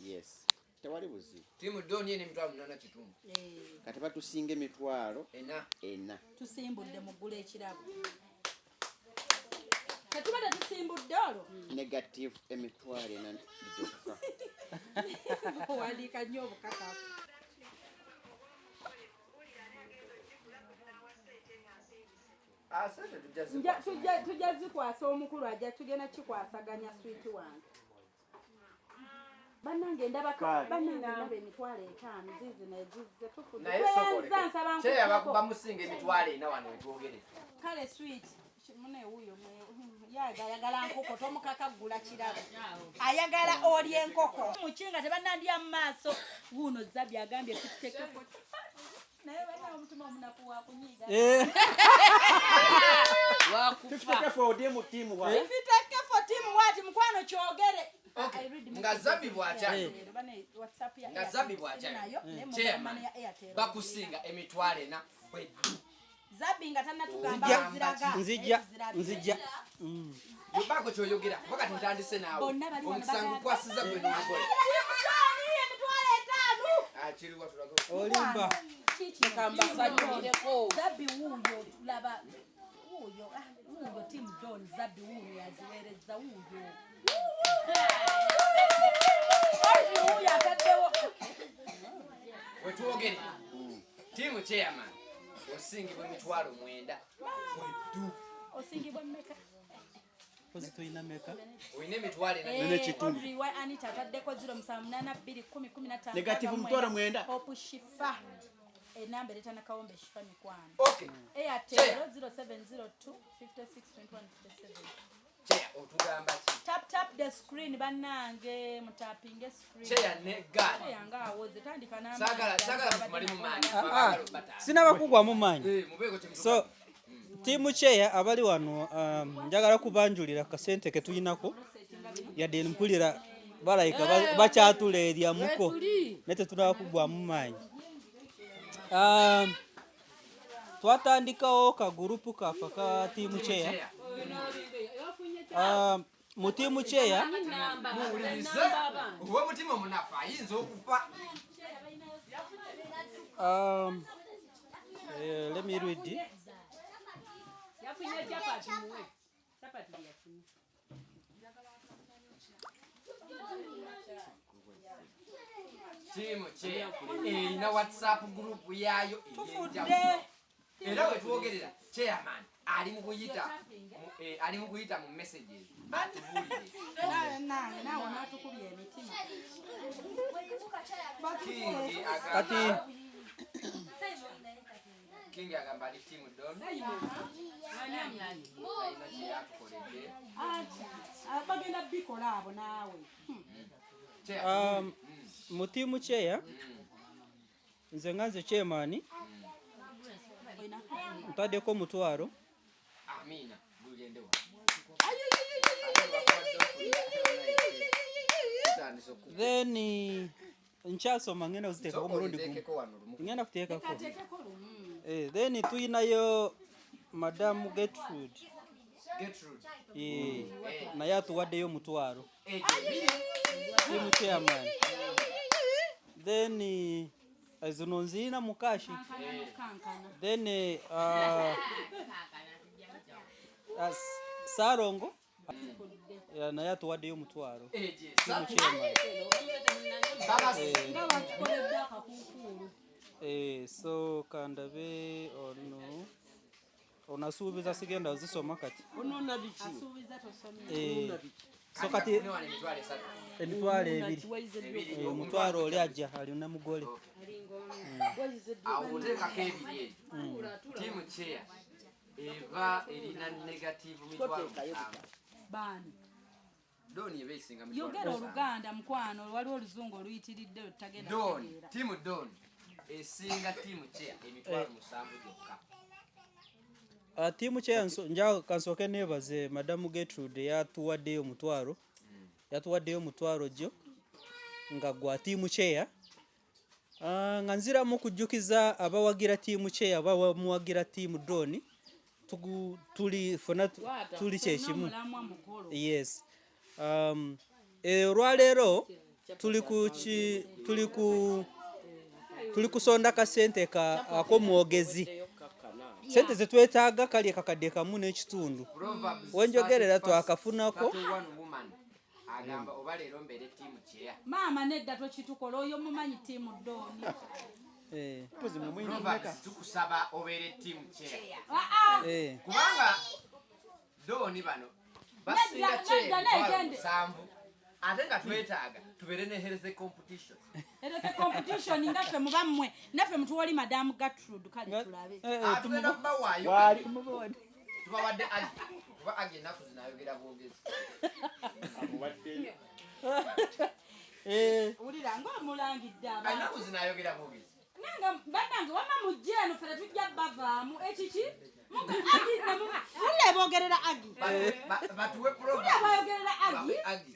Yes, tewali buzibu. Timu Don ye n'emitwalo 8.5. Kati batusinga emitwalo ena. Ena. Tusimbudde muggula ekirabo, tetuba tetusimbudde olwo. Negative 4,000 gyokka. Owandiika nnyo obukakafu. Sente tujja zikwasa. Tujja zikwasa omukulu ajja, tugenda kikwasaganya sweet wange. Bannange ndaba Kale. Bannange ndaba 50,000 zizino ezizze tufudde. Naye Tweyanza, sokoleke. nsaba Kyeya nkutuko. bamusinga 4,000 wano wetwogere. Kale sweet mune wuuyo yaga ayagala nkoko, tomukaka ggula kirabo, ayagala olya enkoko mukinga tebannandya mu maaso. Wuuno Zabi agambye tukitekeko, naye banna omutima omunafu wakunyiiga. Fifty for team what? Mukwano kyogere. Okay. I read Nga messages Zabi bw'akyali. Leero, bane WhatsApp ya Nga Airtel Zabi bw'akyali. nayo, naye mobile Chairman, money ya Airtel. bakusinga 4,000 bweddu. Zabi nga tannatugamba Nzija, waziraga. nzija, Naye tuzirabye. nzija. Yobaako kyoyogera kuba kati ntandise naawe. Bonna bali wano Omukisa bagamba. ngukwasiza gwe n'omugole. Team John, 50,000. Akiriwa tulage. Olimba. Kiki? Zabi wuuyo, laba wuuyo, ah, wuuyo team Don Zabi wuuyo yaziweereza wuuyo. Audrey wuuyo ataddewo. Wetwogere tiimu chairman osingibwa 90,000 bweddu. Osingibwa mmeka? Pozi tulina meka? Olina 4,000. Eh, Audrey wa Anita ataddeko 0782 10 15 Negative 90,000. Hope Shifa. Enamba ereeta Nakawombe Shifa mikwano. Okay. Airtel Chair. 0702 56 21 57. Chair otugamba ki? Tap tap the screen bannange, mutapinge screen. Chair ne guard. Chair nga awoze tandika n'amaanyi. Saagala mutumalemu maanyi. Ah, ah. Sinaba kugwamu maanyi. Eh, mubeeko kye mutuka. So tiimu chair abali wano, njagala kubanjulira kasente ke tulinako, yadde mpulira balayika bakyatuleeryamuko naye tetunaba kugwamu maanyi. Twatandikawo kagurupu kaffe ka tiimu chair. Mu tiimu chair Muwulirize, ow'omutima omunafu ayinza okufa. Let me read it. Yafunye chapati muwe. Chapati yafunye. Tiimu chair erina WhatsApp group yaayo ey'enjawulo. Era wetwogerera chairman ali mu kuyita ali mu kuyita mu messages. Atubuulire. Nange naawe n'atukubya emitima. King agamba Kati King agamba ali team Don. Alina kye yatukoledde. Ati, bagenda bikola abo naawe. Chair, Mu tiimu chair nze nga nze chairman ntaddeko 50,000. Amina, gugende wa. Then nkyasoma ngenda kuziteekako omulundi gumu. Oteekeko wano lumu. Ngenda kuteekako. Kateekeko lumu. Then tuyinayo Madam Gertrude. Gertrude. Naye atuwaddeyo 50,000. Ebiri. Tiimu chairman. Then zino nzirina mu cash. Kankana n'okukankana. Then Salongo naye atuwaddeyo 50,000. Egyo Tiimu esatu. chairman. Nga batukoledde akakuukuulu. So kandabe ono onasuubiza sigenda zisoma kati. Asuubiza tosomye. So kati Kati wano 30,000. 20,000. Ebiri. 50,000 oli ajja alina mugole. Awo oteekako ebiri ebyo. Tiimu chair eva erina negative 70,000. Baani? Don eba esinga mitwalo Yogera musanvu. Oluganda mukwano, waliwo oluzungu oluyitiridde lutagenda Don, kutegeera. tiimu Don esinga tiimu chair 70,000 gyokka. Tiimu kye nja kansooke neebaze Madamu Gertrude yatuwaddeyo omutwalo, yatuwaddeyo omutwalo gyo nga gwa tiimu chair. Nga nziramu kujjukiza abawagira tiimu chair, abamuwagira tiimu Don, tuli fena tuli kyekimu. Yes. Olwaleero tuli ku ki, tuli ku, tuli kusonda kasente ka ak'omwogezi. Sente ze twetaaga kali akakadde kamu n'ekitundu. Wenjogerera twakafunako. Agamba oba leero mbeere ttiimu chair. Maama nedda tokitukola, oyo mumanyi ttiimu Don. Proverbs tukusaba obeere ttiimu chair. Ah, ah. Kubanga Don bano basinga Nedda, chair nedda, emitwalo negende. 7, ate nga twetaaga tubeere ne health competition. Health competition nga ffe muba mmwe, naffe mutuwoli Madam Gertrude, kale tulabe. Ah, tugenda kubawaayo. Waali. Tubawadde Agi. Kuba Agi ennaku zino ayogera bwogezi. Amuwaddeyo. Wulira ng'omulangidde abantu. Ennaku zino ayogera bwogezi. Nange bannange wamma mujje eno ffe tetujja bavaamu. Ekiki? Muga Agi ne wulira boogerera Agi. Batuwe program. Wulira boogerera Agi. Bawe Agi.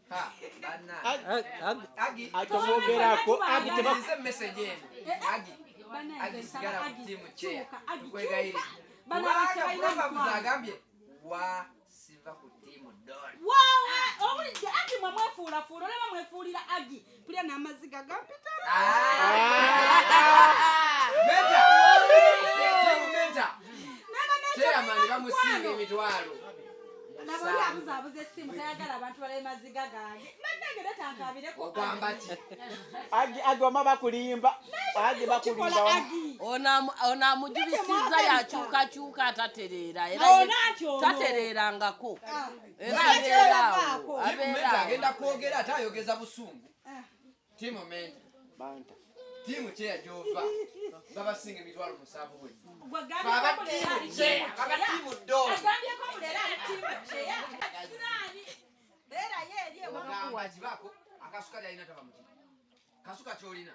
Ha, bannange. Agi. Agi. Atobogerako, Agi teba- Nze message eno. Agi. Bannange Agi nsaba sigala ku Agi, ttiimu chair. kyuka, Agi, Tukwegayirire. kyuka. Bano Kubanga abantu tebalina Proverbs mukwano. agambye, wa siva ku ttiimu Don. Waawe, owulidde Agi mwe mwefuulafuula, olaba mwefuulira Agi. Pulya n'amaziga gampita. Menta! Ttiimu Menta! Naba Menta Chairman balina bamusinga mukwano. emitwalo. Nabo oli abuzaabuza essimu, tayagala abantu balabe maziga gange. Bannange leeta nkaabireko. Ogamba ki? Agi, Agi wamma bakulimba. Agi bakulimba wamma. Ono amujubisizza yakyukakyuka atatereera, era Ono ye anti ono. tatereerangako. Era Lwaki abeera awo, olavaako? Ttiimu abeera Menta awo. agenda kwogera ate ayogeza busungu. Ttiimu Menta. Banta. Ttiimu chair gy'ova babasinga emitwalo 7 bwe. Gwe Aba agambyeko muleero ali ttiimu chair, ttiimu aba chair. ttiimu Don. Agambyeko muleero ali ttiimu chair. Siraani. Beera ye eri ewaka. Ogamba kibaako akasuka lyalina taba muti. Kasuka ky'olina.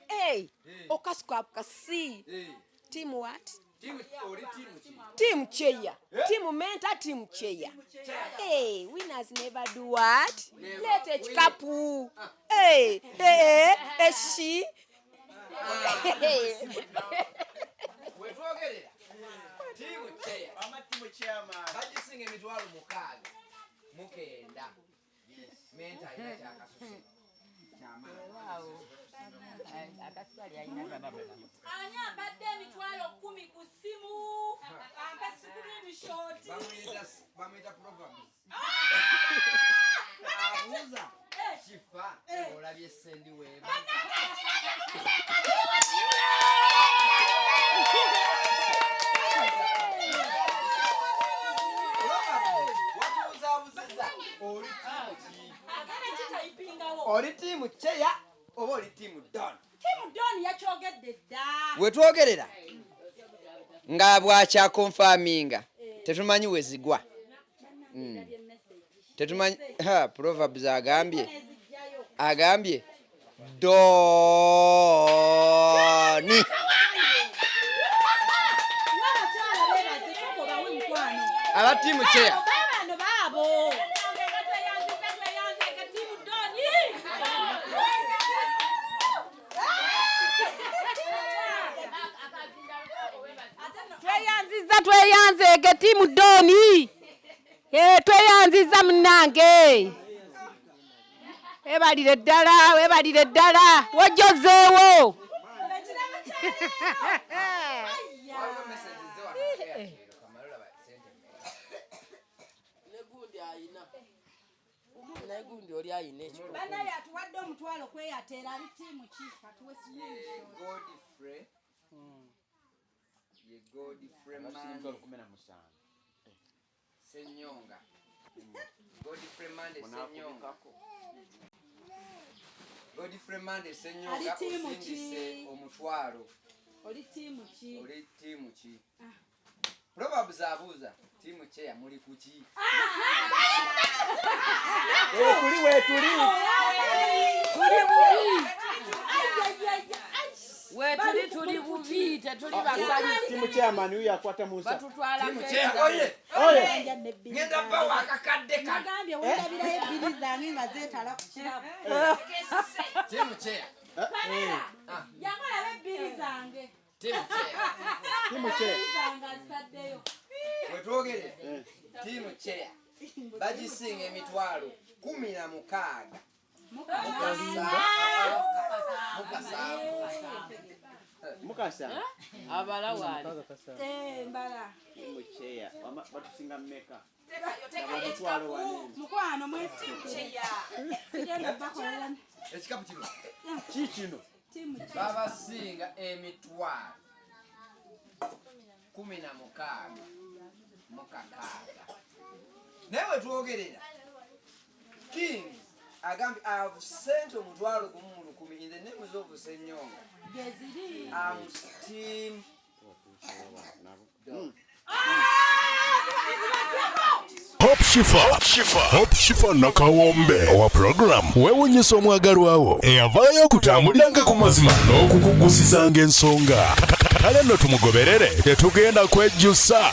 Hey, Eh. okasuka kasi. Eh. Team what? Ttiimu oli ttiimu ki? Team chair. Team mentor, team chair. Hey, winners never do what? Never. Let ekikapu. Hey, hey, hey, she. Wetwogerera ttiimu chair. Bagisinga emitwalo 69. Menta alina kyakasuse. Ani ambadde emitwalo 10 ku ssimu? Ampe screenshot. Bamuyita Proverbs. Abuuza Kifa olabye Sendi Weema. Watubuzaabuzizza oli ttiimu ki? Agenda kitayipingawo. Oli ttiimu chair oba oli ttiimu Don? Ttiimu Don yakyogedde dda. Wetwogerera nga bwakyakonfaminga tetumanyi we zigwa. Tetumanyi, ha, Proverbs agambye. Agambye Doni. Abakyala beebaze koko bawe mukwano. Aba ttiimu chair. Bano baabo. Tweyanziza, tweyanzeege ttiimu Doni. Tweyanziza munnange. Weebalire ddala, weebalire ddala. Wojjozeewo. Ne gundi ayina. Ne gundi oli ayina ekikopo. Bannaye atuwadde omutwalo kweyateera ali ttiimu ki? Katuwe screenshot. Godfrey. Ye Godfrey Abasinga Mande. emitwalo 17. Ssenyonga. Godfrey Mande Ssenyonga. Godfrey Mande Ssenyonga Ali ttiimu ki? osindise omutwalo. Oli ttiimu ki? Oli ttiimu ki? Proverbs abuuza ttiimu chair muli ku ki? Weetuli, weetuli. Tuli bubi. Weetuli tuli bubi. Tetuli basanyufu. Timu chairman huyo akwata Musa. Batutwala Timu chair, oye. Oye. Ngenda bawa akakadde kano. Nagambye wendabirayo ebbiri zange nga zeetala ku kirabo. Timu chair. Pamela, jangu olabe ebbiri zange. Timu chair. Timu chair. Ebbiri zange azitaddeyo. Wetwogerera tiimu chair bagisinga emitwalo 16 Mukasa. Abala wali. Eh, mbala. Timu chair. Wama batusinga mmeka? Mukwano mwesituke. Sigenda bakolera. Ekikapu kino kikino Timu chair. Babasinga emitwalo 16 mu 6. Naye wetwogerera King agambye have sent 10,000 in the names of Senyonga. Geziri. Am team dog. Hope Shifa, Hope Shifa Nakawombe owa program weewunyisa omwagalwawo eyavaayo okutambuliranga ku mazima n'okukugusizanga ensonga. Kale nno tumugoberere, tetugenda kwejjusa.